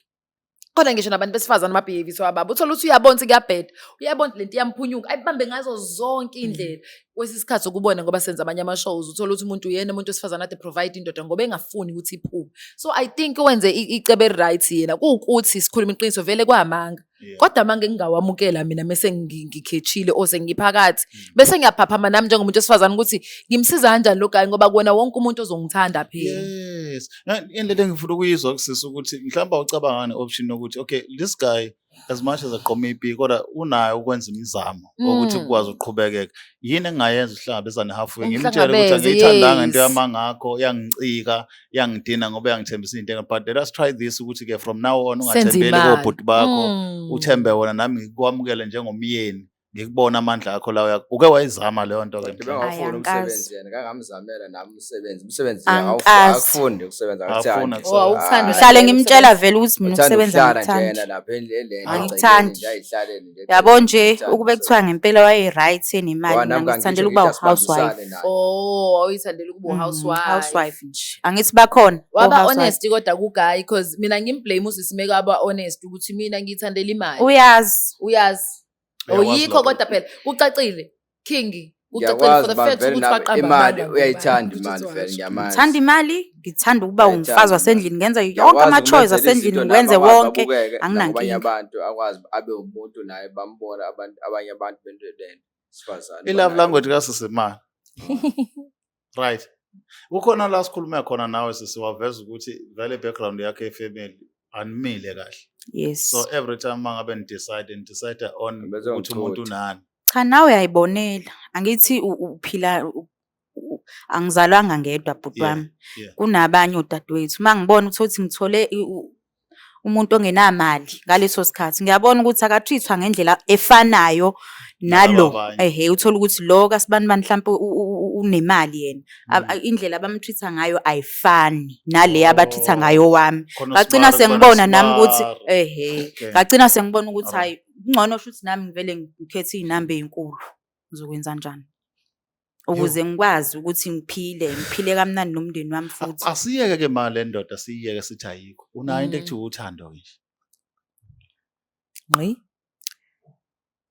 Khona ngisho nabantu besifazane ama-behaviors wababa. Uthola ukuthi uyabona ukuthi kuyabheda. Uyabona lento iyamphunyuka, ayibambe ngazo zonke iy'ndlela. Kwesinye isikhathi ukubona ngoba senza amanye ama-shows, uthola ukuthi umuntu uyena umuntu wesifazane ade provide indoda ngoba engafuni ukuthi iphume. So I think wenze icebo eli-right yena. Kuwukuthi sikhuluma iqiniso vele kwamanga. Kodwa amanga engingawamukela mina mese ngikhethile or sengiphakathi. Bese ngiyaphaphama nami njengomuntu wesifazane ukuthi ngimsiza kanjani lo guy, ngoba kuwona wonke umuntu ozongithanda phela. Yes. Indlela engifuna ukuyizwa kusisi ukuthi mhlawumbe awucabanga ne-option yokuthi okay, this guy as much as aqoma ipi kodwa unayo ukwenza imizamo ukuthi kukwazi ukuqhubekeka. Yini engingayenza ukuhlangabezane halfway? Ngimtshele ukuthi Umhlangabeze, angiyithandanga into yes. yamangakho, iyangicika, iyangidina ngoba iyangithembisa into, but let us try this ukuthi ke from now on Senze ungathembeli imali. kobhuti bakho, uthembe wona, nami ngikwamukele njengomyeni, ngikubona amandla akho lawo. Uke wayizama leyo nto ke Kanti mhlawumbe? bengawufuni Ayi, angikaze. umsebenzi yena, ngangamzamela nami umsebenzi. Umsebenzi Angikaze. akufundi ukusebenza, Akafuni akakuthandi. ukusebenza. Oh, awukuthandi Ngihlale ukusebenza. ngimtshela vele ukuthi mina Uthanda ukusebenza ukuhlala nje angikuthandi. yena lapha eleni, Angikuthandi. nje ayihlalele nje Yabo eceleni, nje, uthanda ukube ukusebenza. kuthiwa ngempela waye-right enemali, Ngoba mina nami ngizithandela ngangisho ukuba ngithi u-housewife. asibambisane naye. Oh, awuyithandela ukuba u-housewife. Housewife nje. Angithi bakhona Waba o-housewife. honest kodwa ku-guy, because mina ngimblame usisi meke waba honest ukuthi mina ngiyithandela imali. Uyazi. Uyazi. Uyakwazi Oyikho lokho. kodwa phela kucacile King, kucacile for Ngiyakwazi the uba fact vele ukuthi nami waqamba imali amanga uyayithanda ngoba imali ukuthi vele, washo. ngiyamazi. Ngithanda imali, ngithanda ukuba Uyayithanda umfazi imali. wasendlini, ngenza yonke Ngiyakwazi ama-chores ukumenzela asendlini, izinto nami ngiwenze akwazi wonke, abukeke nakubanye anginankinga. abantu, akwazi abe umuntu naye, bambone abantu, abanye abantu bento lento sifazane. I-love language kasisi imali. Right. Kukhona la sikhulume khona nawe sisi, waveza ukuthi vele background yakhe ye-family animile kahle. Yes. So every time mangabe ni-decide ni-decide on Bese ukuthi umuntu ungithutha. unani. Cha, nawe uyayibonela. Angithi uphila angizalwanga ngedwa bhuti wami. Kunabanye odadewethu. Uma ngibona uthole ukuthi ngithole Umuntu ongenamali ngaleso sikhathi ngiyabona ukuthi aka-treat-wa ngendlela efanayo nalo. Nalaba abanye. Ehhe, uthole ukuthi lo kasibanibani mhlampe unemali yena. Indlela abam-treat-a ngayo ayifani nale aba-treat-a ngayo wami. Khona Ngagcina usibari, khona sengibona nami ukuthi usibari. ehhe, ngagcina sengibona ukuthi hhayi, kungcono shuthi nami ngivele ngikhethe iy'namba ey'nkulu. Ngizokwenza njani? Ukuze ngikwazi ukuthi ngiphile, ngiphile kamnandi nomndeni wami futhi. Asiyeke ke ma le ndoda, siyiyeke sithi ayikho. Unayo into ekuthiwa uthando nje. Ngqi.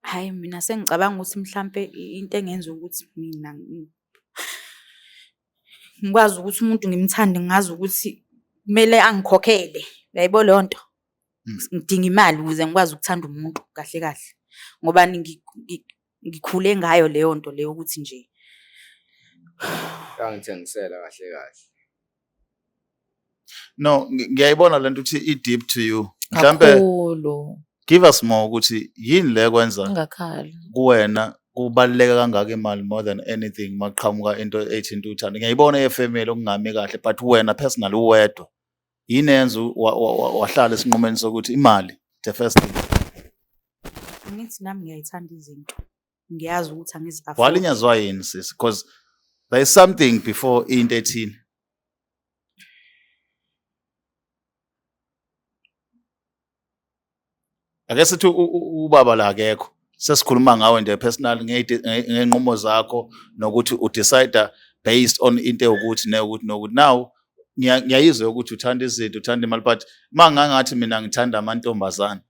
Hhayi, mina sengicabanga ukuthi mhlampe into engenza ukuthi mina ngikwazi ukuthi umuntu ngimthande, ngazi ukuthi kumele angikhokhele. Uyayibona leyo nto? Ngidinga imali ukuze ngikwazi ukuthanda umuntu kahle kahle. Ngoba ngikhule ngayo leyo nto leyo ukuthi nje. Yangithengisela kahle kahle. No, ngiyayibona lento ukuthi i-deep to you. Mhlampe Kakhulu. give us more ukuthi yini le kwenza Ungakhali. kuwena kubaluleke kangaka imali more than anything maqhamuka into ethinta uthando. Ngiyayibona ye-family okungami kahle, but wena personally uwedwa, yini eyenza wahlala esinqumeni sokuthi imali the first thing? Angithi nami ngiyayithanda izinto. Ngiyazi ukuthi angizi-afford. Walinyazwa yini sisi? Because there is something before into ethile. Ake sithi ubaba la akekho, sesikhuluma ngawe nje personal ngey'nqumo zakho nokuthi u-decide based on into ewukuthi newukuthi nokuthi. Now ngiyayizwa ukuthi uthanda izinto, uthanda imali, but uma ngangathi mina ngithanda amantombazane,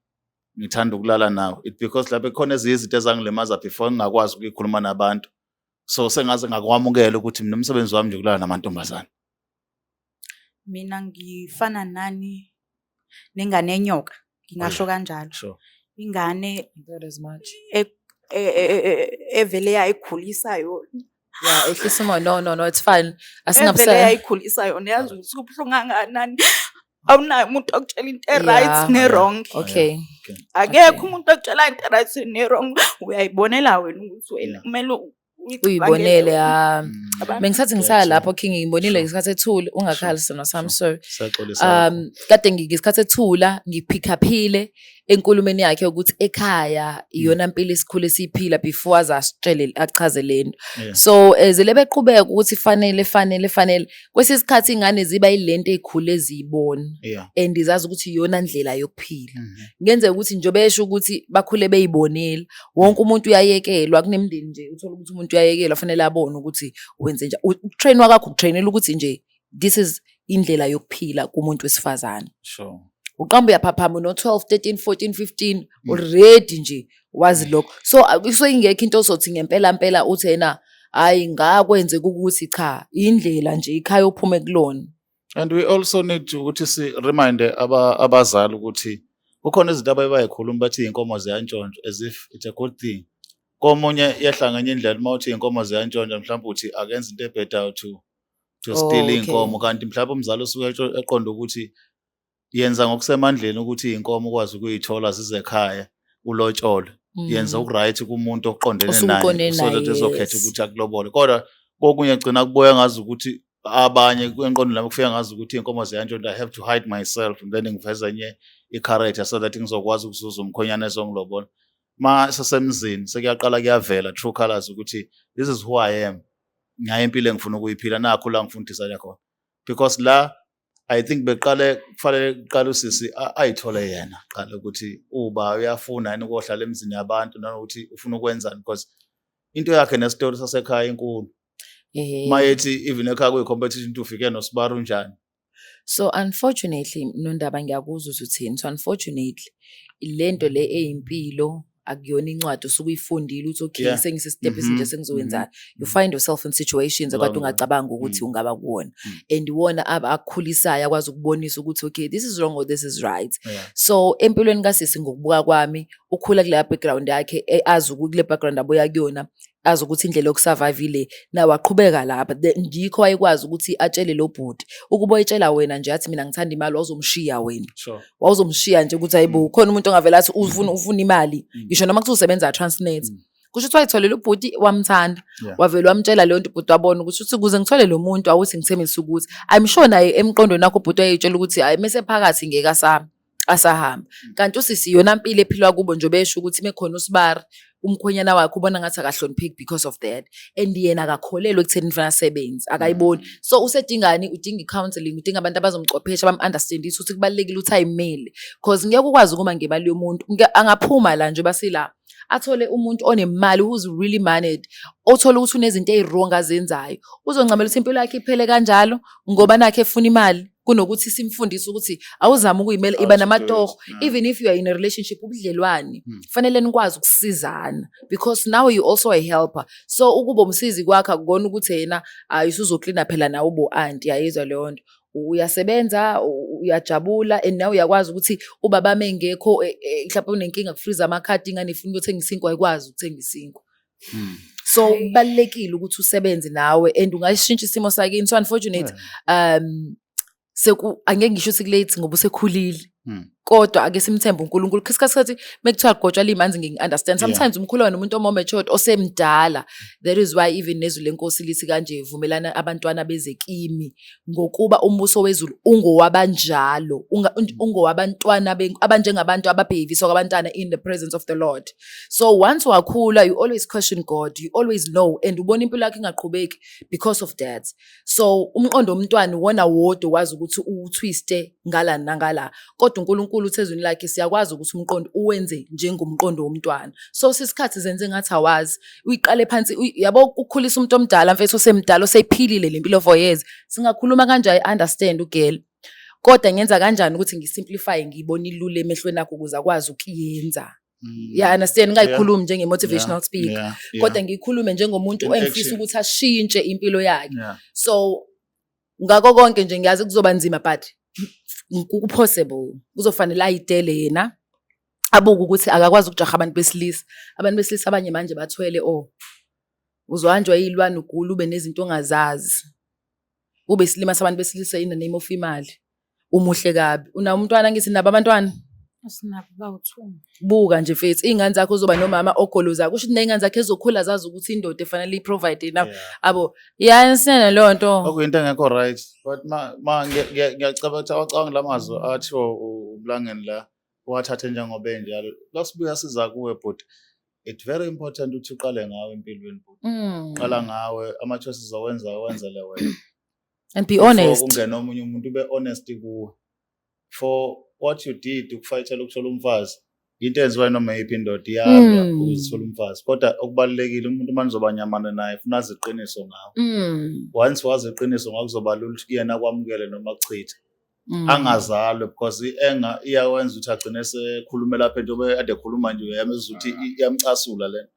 ngithanda ukulala nawo, it because lapho khona ezinye izinto ezangilimaza before ngingakwazi ukuyikhuluma nabantu, so sengaze ngakwamukela ukuthi mina umsebenzi wami nje ukulala namantombazane. Mina ngifana nani nengane enyoka, ngingasho kanjalo. Ingane I thought as much. Evele yayikhulisa yona. Yeah, ehlisa umoya. No, no, no, it's fine. Evele Asingabusela. yayikhulisa yona, yazi ukuthi kubuhlungu kangakanani. Awunayo umuntu okutshela into e-right ne-wrong. Akekho umuntu okutshela into e-right ne-wrong. Uyayibonela wena ukuthi wena kumele uyicabangele Uyibonele, wena. ya. Cabanga. Bengisathi ngisaya Ngiyathola. lapho, King, ngibonile ngesikhathi ethule, ungakhali sona sami, sorry. Siyaxolisa kakhulu. Kade ngesikhathi ethula ngiphikhaphile enkulumeni yakhe ukuthi ekhaya iyona mpilo esikhule siyiphila before aze asitshele achaze lento. So zile beqhubeka ukuthi fanele fanele fanele, kwesinye isikhathi ingane ziba yilento ey'khule ziyibona and zazi ukuthi iyona ndlela yokuphila. Kungenzeka ukuthi njengoba esho ukuthi bakhule beyibonile, wonke umuntu uyayekelwa, kunemindeni nje uthola ukuthi umuntu uyayekelwa, fanele abone ukuthi wenze njani. Ukutrainwa kwakho ukutrainela ukuthi nje this is indlela yokuphila kumuntu wesifazane. Uqamba uyaphaphama uno-12, 13, 14, 15, already nje wazi lokho. So kusuke ingekho into ozothi ngempela mpela uthi yena hayi ngakwenzeka ukuthi cha, indlela nje ikhaya ophume kulona. And we also need to ukuthi si remind abazali ukuthi kukhona izinto abaye bayikhuluma bathi iy'nkomo ziyantshontshwa as if it's a good thing. Komunye yehla ngenye indlela uma uthi iy'nkomo ziyantshontsha, mhlawumbe uthi akenze into ebhedayo to steal iy'nkomo, kanti mhlawumbe umzali usuke eqonda ukuthi yenza ngokusemandleni ukuthi iy'nkomo ukwazi ukuyithola zize ekhaya ulotsholwe. Yenza oku-right kumuntu oqondene Osuke naye, uqondene so that naye, ezokhetha ukuthi akulobole. Kodwa kokunye gcina kubuya ngazi ukuthi abanye enqondweni lami kufika ngazi ukuthi iy'nkomo ziyantshontsha, I have to hide myself and then ngiveze enye i-character so that ngizokwazi ukuzuza umkhonyane ezongilobola. Ma sesemzini sekuyaqala kuyavela true colors ukuthi this is who I am, ngayo impilo engifuna ukuyiphila, nakhu la ngifuna ukudecide khona. Because la I think beqale kufanele kuqale usisi ayithole yena qala ukuthi uba uyafuna yini ukuyohlala emzini yabantu nanokuthi ufuna ukwenzani, because into yakhe nesitori sasekhaya inkulu. Mayethi even ekhaya kuyi-competition ukuthi ufike nosibari unjani. So unfortunately Nondaba, ngiyakuzwa ukuthi uthini. So unfortunately lento le eyimpilo akuyona incwadi osuke uyifundile ukuthi okay, sengise-step esinje, sengizokwenzani. You find yourself in situations akade ungacabanga ukuthi ungaba kuwona. And iwona akukhulisayo, akwazi ukubonisa ukuthi okay, this is wrong or this is right. So empilweni kasisi ngokubuka kwami, ukhula kuleya background yakhe, azi ukuthi kule background abuya kuyona, azi ukuthi indlela yokusurvive ile, na waqhubeka lapha. Ngikho wayekwazi ukuthi atshele lo bhuti. Ukuba oyitshela wena nje athi mina ngithanda imali, wawuzomshiya wena. Wawuzomshiya nje ukuthi hayibo, khona umuntu ongavela athi ufuna imali. Ngisho noma kuthiwa usebenza Transnet. Kusho ukuthi wayitholela ubhuti wamthanda. Wavele wamtshela leyo nto ubhuti, wabona ukuthi uthi ukuze ngithole lo muntu awuthi ngithembise ukuthi I'm sure naye emqondweni wakho ubhuti wayetshela ukuthi hayi mese phakathi ngeke asami. Asahamba. Kanti usisi yona mpilo ephilwa kubo nje besho ukuthi mekhona usibari umkhwenyana wakhe ubona ngathi akahlonipheki because of that, and yena akakholelwa ekutheni kufanele asebenze, akayiboni. So usedingani? Udinga i-counselling, udinga abantu abazomcwephesha bam-understandise ukuthi kubalulekile ukuthi ayimele, cause ngeke ukwazi ukuma ngemali yomuntu. Angaphuma la nje basila athole umuntu onemali who's really moneyed, othole ukuthi unezinto eyi-wrong azenzayo, uzoncamela ukuthi impilo yakhe iphele kanjalo ngoba nakhe efuna imali, kunokuthi simfundise ukuthi awuzame ukuyimela, iba How to do it, namatoho. Even if you are in a relationship, ubudlelwane, kufanele nikwazi ukusizana because now you also a helper. So ukuba umsizi kwakho akukona ukuthi yena ayusuzoklina phela nawe ube u-aunty, yayizwa leyo nto. Uyasebenza, uyajabula, and nawe uyakwazi ukuthi ubaba mengekho, mhlawumbe unenkinga kufriza amakhadi, ingane ifuna ukuyothenga isinkwa, ayikwazi ukuthenga isinkwa. So kubalulekile ukuthi usebenze nawe and ungashintsha isimo sakini. So unfortunate, seku angeke ngisho ukuthi kulate ngoba usekhulile, kodwa ake simthembe uNkulunkulu. Isikhathi mekuthiwa gotshwa limanzi, ngingi-understand. Sometimes umkhuluma nomuntu o-more matured osemdala. That is why even nezwi lenkosi lithi kanje, "Vumelana abantwana beze kimi, ngokuba umbuso wezulu ungowabanjalo, ungowabantwana abanjengabantu ababheviswa kwabantwana in the presence of the Lord." So once wakhula, you always question God, you always know, and ubona impilo yakho ingaqhubeki because of that. So umqondo womntwana uwona wodwa wazi ukuthi uwutwiste ngala nangala, kodwa uNkulunkulu uthi ezwini lakhe siyakwazi ukuthi umqondo uwenze njengomqondo womntwana. So sisikhathi zenze ngathi awazi, uyiqale phansi, yabo, ukukhulisa umuntu omdala, mfethu, osemdala, oseyiphilile le mpilo for years. Singakhuluma kanje, I understand ugirl, kodwa ngenza kanjani ukuthi ngisimplify, ngiyibone ilula emehlweni akho ukuze akwazi ukuyenza? Yeah, understand, ngingayikhulumi njenge-motivational speaker, kodwa ngiyikhulume njengomuntu In engifisa action. ukuthi ashintshe impilo yakhe. So ngakho konke nje ngiyazi kuzoba nzima, but ku-possible. Kuzofanele ayidele yena, abuke ukuthi akakwazi ukujaha abantu besilisa. Abantu besilisa abanye manje bathwele, oh, uzohanjwa iy'lwane, ugule, ube nezinto ongazazi, ube isilima sabantu besilisa in the name of imali. Umuhle kabi, unawo umntwana, ngithi nabo abantwana. Asinabo, bawu-two. Buka nje mfethu, iy'ngane zakho uzoba nomama ogolozayo, kusho ukuthi ney'ngane zakhe ezokhula zazi ukuthi indoda efanele i-provide enough. Abo yanisena leyo nto. Okuyinto engekho right, but ma ngiyacabanga ukuthi awacabanga la mazwi athiwa uMlangeni la, uwathathe njengoba enjalo. Lasibuya siza kuwe, but it's very important ukuthi uqale ngawe empilweni, bhuti. Qala ngawe, ama-choices awenza wenzele wena. And be Before honest. kungena omunye umuntu, ube honest kuwe for what you did ukufayithela ukuthola umfazi. Into enziwa noma yiphi indoda, iyalwa ukuze ithole umfazi, kodwa okubalulekile umuntu uma nizoba nyamana naye funa azi iqiniso ngawe. Once wazi iqiniso ngawe, kuzoba lula ukuthi kuyena akwamukele noma akuchithe. Angazalwe, because i-anger iyawenza ukuthi agcine sekhulumela lapha into ade ekhuluma nje, uyamezwa ukuthi iyamcasula lento.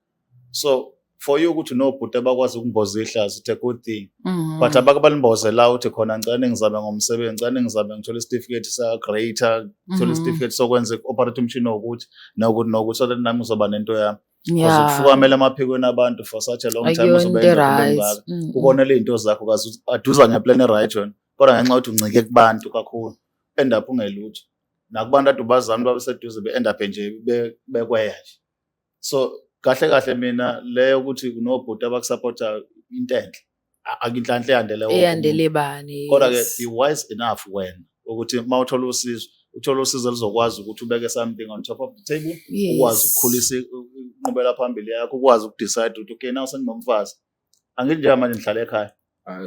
So for you ukuthi nobhuti abakwazi ukumboza ihlazo, it's a good thing, but abake balimboze la uthi khona, "Ngicela ningizame ngomsebenzi, ngicela ningizame ngithole isitifiketi sa-grader, ngithole isitifiketi sokwenza operate umshini wokuthi nokuthi nokuthi, so that nami ngizoba nento yami," because ukufukamela emaphikweni abantu for such a long time, Akuyona uzobe into indoda right. engaka, ukonela iy'nto zakho kaze aduza ngeplan e-right wena, kodwa ngenxa yokuthi uncike kubantu kakhulu, end up ungelutho nakubantu ade ubazama babeseduze, be-end up nje bekweya nje. So kahle kahle mina leyo ukuthi unobhuti abakusupportayo, into enhle. Akinhlanhla eyandele wonke umuntu. Eyandele bani? Kodwa-ke Yes. be wise enough wena ukuthi uma uthola usizo, uthole usizo oluzokwazi ukuthi ubeke something on top of the table, ukwazi ukukhulisa inqubela phambili yakho, ukwazi ukudecide ukuthi okay, now senginomfazi. Angithi njengamanje ngihlala ekhaya?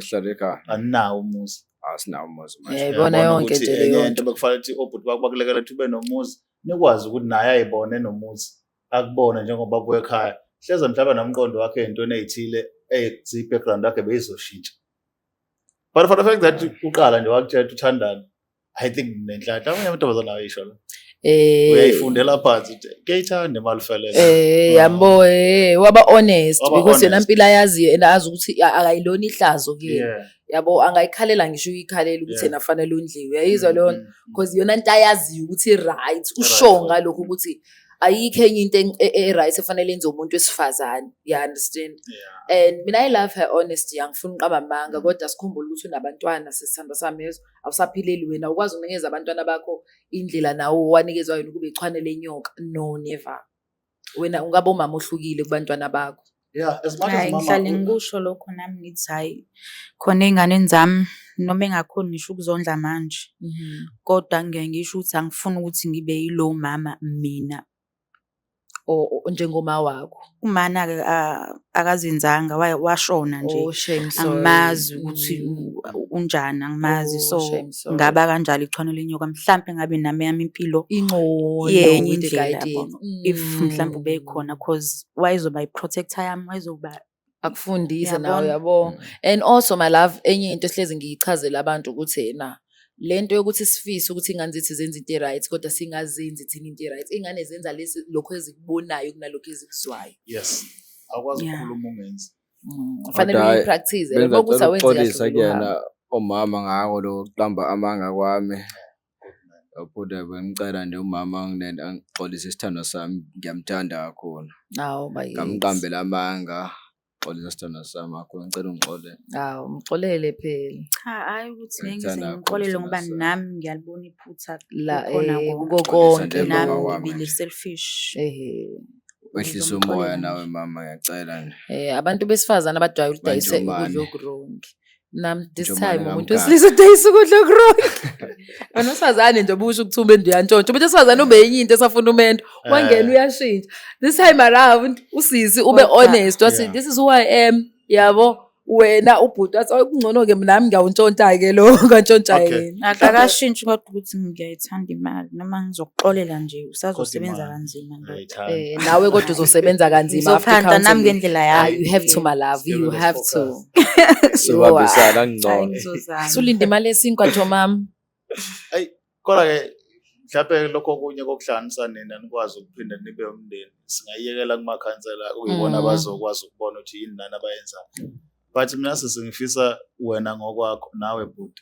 Sihlale ekhaya. Aninawo umuzi? Asinawo umuzi manje. Yayibona Uyabona yonke ukuthi nje enye leyo into nto. bekufanele ukuthi obhuti bakho bakulekela ukuthi ube nomuzi, nikwazi ukuthi naye ayibone nomuzi, akubone njengoba kuwe ekhaya hleze mhlawumbe nomqondo wakhe ey'ntweni ey'thile eziyi-background yakhe beyizoshintsha. But for the fact that uqala nje wakutshela ukuthi uthandani, I think nenhlanhla abanye amantombazane ayisho la, uyayifundela phansi ukuthi kuyayithanda imali felele. Yabo, waba honest Waba because yena honest. impilo ayaziyo and azi ukuthi akayilona ihlazo kuyena. Yabo, angayikhalela ngisho uyikhalela ukuthi yena fanele ondliwe. Uyayizwa leyo nto? Because yona into ayaziyo ukuthi right, usho ngalokho ukuthi ayikho enye into e-right efanele yenziwe umuntu wesifazane. You understand? Yeah. And mina I love her honesty, angifuni uqamba amanga, kodwa sikhumbule ukuthi unabantwana, sisithandwa sami, yezwa, awusaphileli wena, ukwazi ukunikeza abantwana bakho indlela nawo owanikezwa yona ukuba ichwane lenyoka. No, never. Wena ungaba umama ohlukile kubantwana bakho. Yeah, as much as Hhayi, mama ngihlale ngikusho lokho nami, ngithi hhayi khona ey'nganeni zami. Noma engakhoni ngisho ukuzondla manje. Kodwa ngiyaye ngisho ukuthi angifuni ukuthi ngibe yilo mama mina. Or njengoma wakho. Umana-ke akazenzanga washona nje. Oh shame, sorry. Angimazi ukuthi unjani, angimazi. Oh, So shame, sorry. ngaba kanjalo ichwane lenyoka. Mhlampe ngabe nami eyami impilo Ingcono yenye with the indlela guidance. yabo. If mhlampe ubekhona cause wayezoba i-protector yami, wayezoba Akufundise nawe Uyabona? yabo. And also my love, enye into ehlezi ngiyichazela abantu ukuthi na lento yokuthi sifise ukuthi ingane zethu zenze into e-right kodwa singazenzi thina into e-right. Ingane zenza lesi lokho ezikubonayo kunalokho ezikuzwayo. Yes, awukwazi ukukhuluma ungenzi. Fanele Kodwa hhayi, uyi-practice. Yabo ukuthi Bengicela awenzi kahle ukuxolisa vele uhambe. kuyena umama ngako lokho kuqamba amanga kwami. Kodwa bengicela nje umama angixolise isithandwa sami, ngiyamthanda kakhulu. Awu bakithi. Ngamqambela amanga, xolisa isithandwa sami kakhulu, ngicela ungixolele. Awu mxolele phela. Cha, hhayi ukuthi ngeke ngize Ngiyamthanda kakhulu ngimxolele ngoba isithandwa sami. nami ngiyalibona iphutha La kukhona kuko konke. Xolisa konke. nje Nami mama wami ngibile nje. selfish. Ehhe. Wehlise Ngizomxolela umoya nje. nawe mama, ngiyacela nje. Abantu besifazane abajwayele ukudayisa Manjomane. ukudla oku-wrong. Nami this Njomane time umuntu kamgani. wesilisa udayisa ukudla oku-wrong. Wena wesifazane nje ubusho ukuthi umendo uyantshontsha. Umuntu wesifazane ube yenye into esafuna umendo. Wangena uyashintsha. This time around usisi ube Kodwa- honest wathi this is who I am. Yabo wena ubhuti wathi, "Oh, kungcono-ke nami ngiyawuntshontsha-ke lo ngantshontsha yena." Akashintshi kodwa ukuthi ngiyayithanda imali noma ngizokuxolela nje usazosebenza imali. kanzima ndoda. Ngiyayithanda. Nawe kodwa uzosebenza kanzima after Ngizophanda nami counseling. ngendlela Ah, yami. you have to my love, Still you with have us to. Sobambisana Hayi, kungcono. ngizozama. Sulinde imali yesinkwa Thomam. Ayi, kodwa-ke mhlawumbe lokho okunye kokuhlanganisa nina nikwazi ukuphinda nibe umndeni singayiyekela kumakhansela okuyibona abazokwazi ukubona ukuthi yini nani abayenzayo. But mina sisi ngifisa wena ngokwakho nawe bhuti,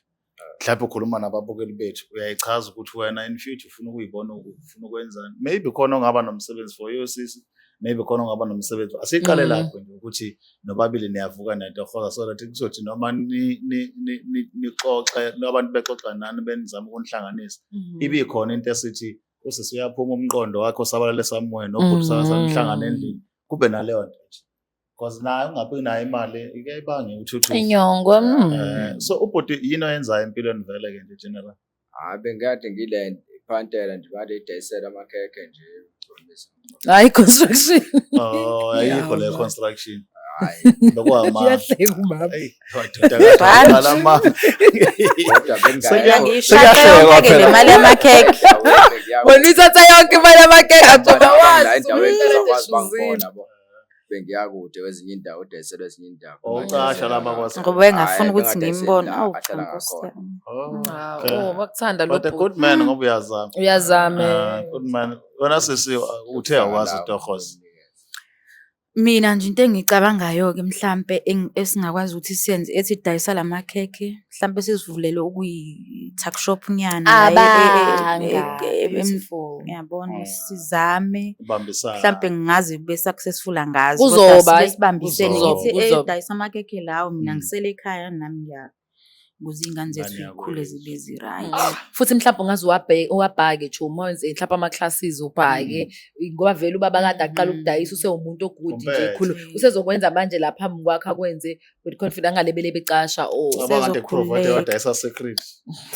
mhlawumbe ukhuluma nababukeli bethu uyayichaza ukuthi wena in future ufuna ukuyibona ufuna ukwenzani. Maybe khona ongaba nomsebenzi for you sisi, maybe khona ongaba nomsebenzi. Asiqale lapho nje ukuthi nobabili niyavuka niyatohoza so that kuzothi noma nixoxe abantu bexoxa nani benizama ukunihlanganisa ibe khona into esithi usisi uyaphuma umqondo wakhe osabalale somewhere nobhuti nihlangane endlini kube naleyo nto nje because naye ungabi nayo imali ike ibange uthuthu. Inyongo. So ubhuti yini oyenzayo empilweni vele ke nje general? Hhayi, bengikade ngile iphantela nje, kade idayisela amakhekhe nje. Hayi construction. Oh, ayikho le construction. Hhayi, Bekwama. Uyahleka umama. Eyi, madoda kadala ma. kodwa Mina bengingayekho. ngiyishaqe yonke ke le mali yamakhekhe. Wena uyithatha yonke imali yamakhekhe Thoma wazi. Endaweni Umntwana ezakwazi eshuzile. bangibona bo. Bengiya kude kwezinye indawo, udayiselwa ezinye indawo. Ucasha laba kwase. Ngoba wayengafuni Hhayi, ukuthi bengadayiseli ngimbone. la, Awu cha ahlala Nkosi ngakhona. yami. Oh, Ah, okay. oh, bakuthanda lo But a bhuti. good man ngoba uyazama. Uyazama. Ah, good man. Wena sisi uthe awazi utohoza. Mina nje into engiyicabangayo-ke mhlampe esingakwazi ukuthi siyenze ethi dayisa lamakhekhe mhlampe sizivulele okuyi-tuck shop nyana la Abanga. Beautiful. ngiyabona sizame Ubambisana. mhlampe ngingaze kube successful angazi Kuzoba, kodwa sibe sibambisene kuzoba, ngithi kuzoba. dayisa amakhekhe lawo mina ngisele ekhaya nami ngiya ukuze iy'ngane zethu Ingane y'khule yakwethu. zibe zi-right. Futhi mhlawumbe ungaze uwabhake Chuma, wenze mhlawumbe ama-classes ubhake ngoba vele ubaba kade aqala ukudayisa usewumuntu o-good nje Umpethe. khulu usezokwenza manje la phambi kwakhe akwenze with confidence angalebele becasha or Cabanga kade provide Usezokhululeka. wadayisa secret.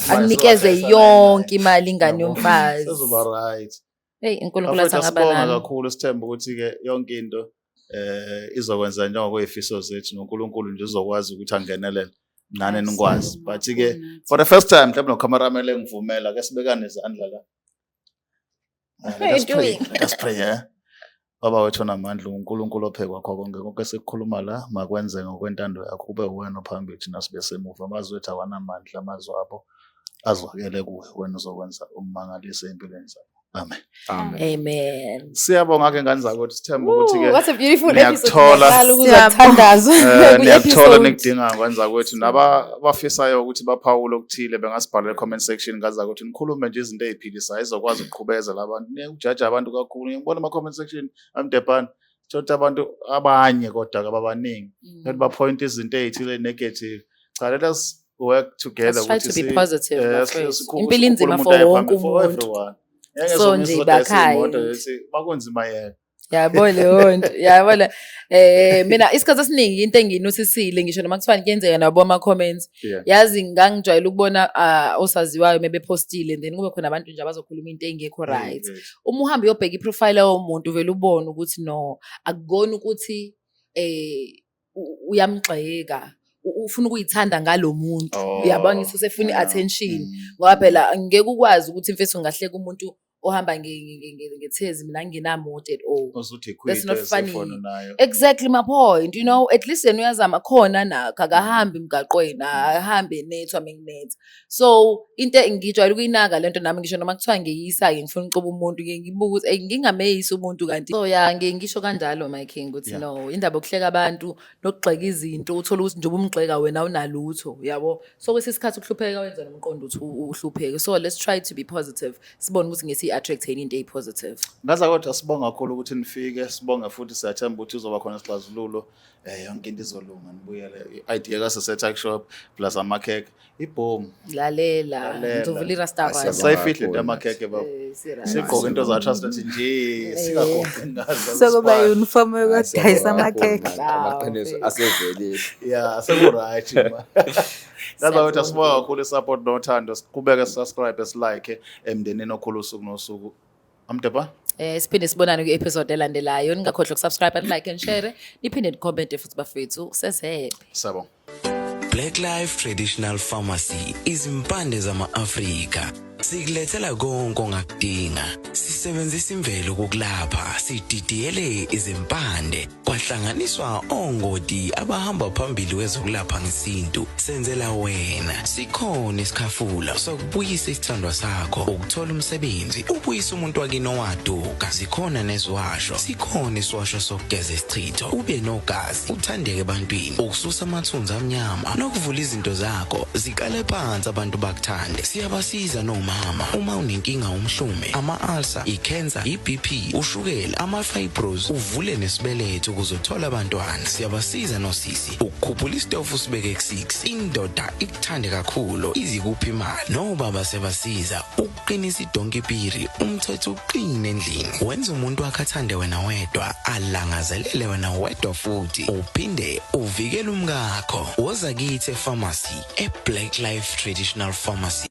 akunikeze yonke imali ingane yomfazi. Sezoba right. Hey uNkulunkulu Bafethu athi angaba asibonga nani. kakhulu sithemba ukuthi ke yonke into izokwenza njengokwezifiso zethu noNkulunkulu nje uzokwazi ukuthi angenelele nani nikwazi. But ke for the first time mhlawumbe no-cameraman engivumela ke sibekane izandla la. What are Let us you pray. doing? Let us pray, yeah. Baba wethu onamandla uNkulunkulu ophe kwakho konke konke esikukhuluma la makwenze ngokwentando yakho kube uwena ophambili thina sibe semuva amazwi ethu awanamandla amazwi abo azwakele kuwe wena uzokwenza ummangaliso empilweni zabo. Amen. Amen. Amen. Siyabonga ke ngane zakwethu sithemba ukuthi ke What a beautiful episode. niyakuthola. Ngiyaqala ukuzwa kuthandazwa niyakuthola kwi-episode. nikudinga kwenza kwethu nabafisayo ukuthi baphawule okuthile bengasibhalela comment section ngaza ukuthi nikhulume nje izinto ey'philisayo ezokwazi ukuqhubezela abantu niyekujaja abantu kakhulu ngibona ama-comment section amdebhana thothi abantu abanye kodwa ababaningi thothi bapoint izinto ey'thile negative. Cha, let us work together Let's try ukuthi to be positive, bafethu. Impilo inzima sikhulume for umuntu wonke aye phambili, for umuntu. everyone. Ngeke So zonke nje izodayisa ba iy'moto kind. zithi makunzima yena. Yabo leyo nto, yabo le. Mina isikhathi esiningi into engiyinothisile, ngisho noma kuthiwa kuyenzeka nabo ama-comments, yazi ngangijwayele ukubona osaziwayo mebepostile, and then kube khona abantu nje abazokhuluma into engekho right. Uma uhamba uyobheka i-profile yomuntu, uvele ubone ukuthi no, akukona ukuthi uyamgxeka, ufuna ukuyithanda ngalo muntu. Uyabona ukuthi usefuna i-attention, ngoba phela ngeke ukwazi ukuthi, mfethu, ngahleka umuntu ohamba ngethezi, mina ngingenamoto at all. Osuthi That's not funny. Nayo. Exactly my point. At least yena uyazama khona, nakho akahambi emgaqweni, akahambi enethwa menginetha. So into ngijwayele ukuyinaka lento nami, ngisho noma kuthiwa ngiyisa-ke ngifuna ukucoba umuntu, ngiye ngibuke ukuthi ngingameyisi umuntu kanti. So yeah, ngiye ngisho kanjalo, my king, ukuthi no, indaba yokuhleka abantu nokugxeka izinto, uthole ukuthi njengoba umgxeka wena awunalutho, yabo. So kwesinye isikhathi ukuhlupheka wenza nomqondo ukuthi uhlupheke. So let's try to be positive. Sibone ukuthi ngesiyi-attract yini into eyi-positive. Ngaza kodwa sibonga kakhulu ukuthi nifike, sibonge futhi, siyathemba ukuthi uzoba khona isixazululo. Yonke into izolunga, nibuyele. I-idea ka tuck shop plus amakhekhe. Ibhomu. Lalela, Lalela. ngizovula i-restaurant. Asiyabonga Sayifihle into kakhulu. yamakhekhe, baba. Si-right. Sigqoke into za-trust nje, singagoqi ngazo. Sekuba uniform yokudayisa amakhekhe. Amaqiniso asevelile. Yeah, seku-right ma. Ngaza kodwa sibonga kakhulu i-support nothando. Siqhubeke subscribe, like emndenini okhulu usuku nosuku. Amdepa? Siphinde sibonane kwi-episode elandelayo. Ningakhohlwa ukusubscribe and like and share. Niphinde ni-comment futhi, bafethu. Sesebe. Siyabonga. Black Life Traditional Pharmacy, izimpande zama-Afrika. Sikulethela konke ongakudinga. Sisebenzisa imvelo kokulapha, sididiyele izimpande, kwahlanganiswa ongoti abahamba phambili kwezokulapha ngesintu. Senzela wena. Sikhona isikhafula sokubuyisa isithandwa sakho, ukuthola umsebenzi, ubuyisa umuntu wakini owaduka. Zikhona neziwasho. Sikhona isiwasho sokugeza isichitho, ube nogazi, uthandeke ebantwini, ukususa amathunzi amnyama nokuvula izinto zakho ziqale phansi, abantu bakuthande. Siyabasiza nomama uma unenkinga, umhlume, ama-ulcer, i-cancer, i-BP, ushukela, ama-fibros, uvule nesibeletho ukuze uthole abantwana. Siyabasiza nosisi ukukhuphula isitofu sibeke ku-6, indoda ikuthande kakhulu, izikuphi imali. Nobaba siyabasiza ukuqinisa idonkipiri, umthetho uqine endlini, wenza umuntu wakhe athande wena wedwa, alangazelele wena wedwa, futhi uphinde uvikele umkakho. Woza kithi e-pharmacy, e-Black Life Traditional Pharmacy.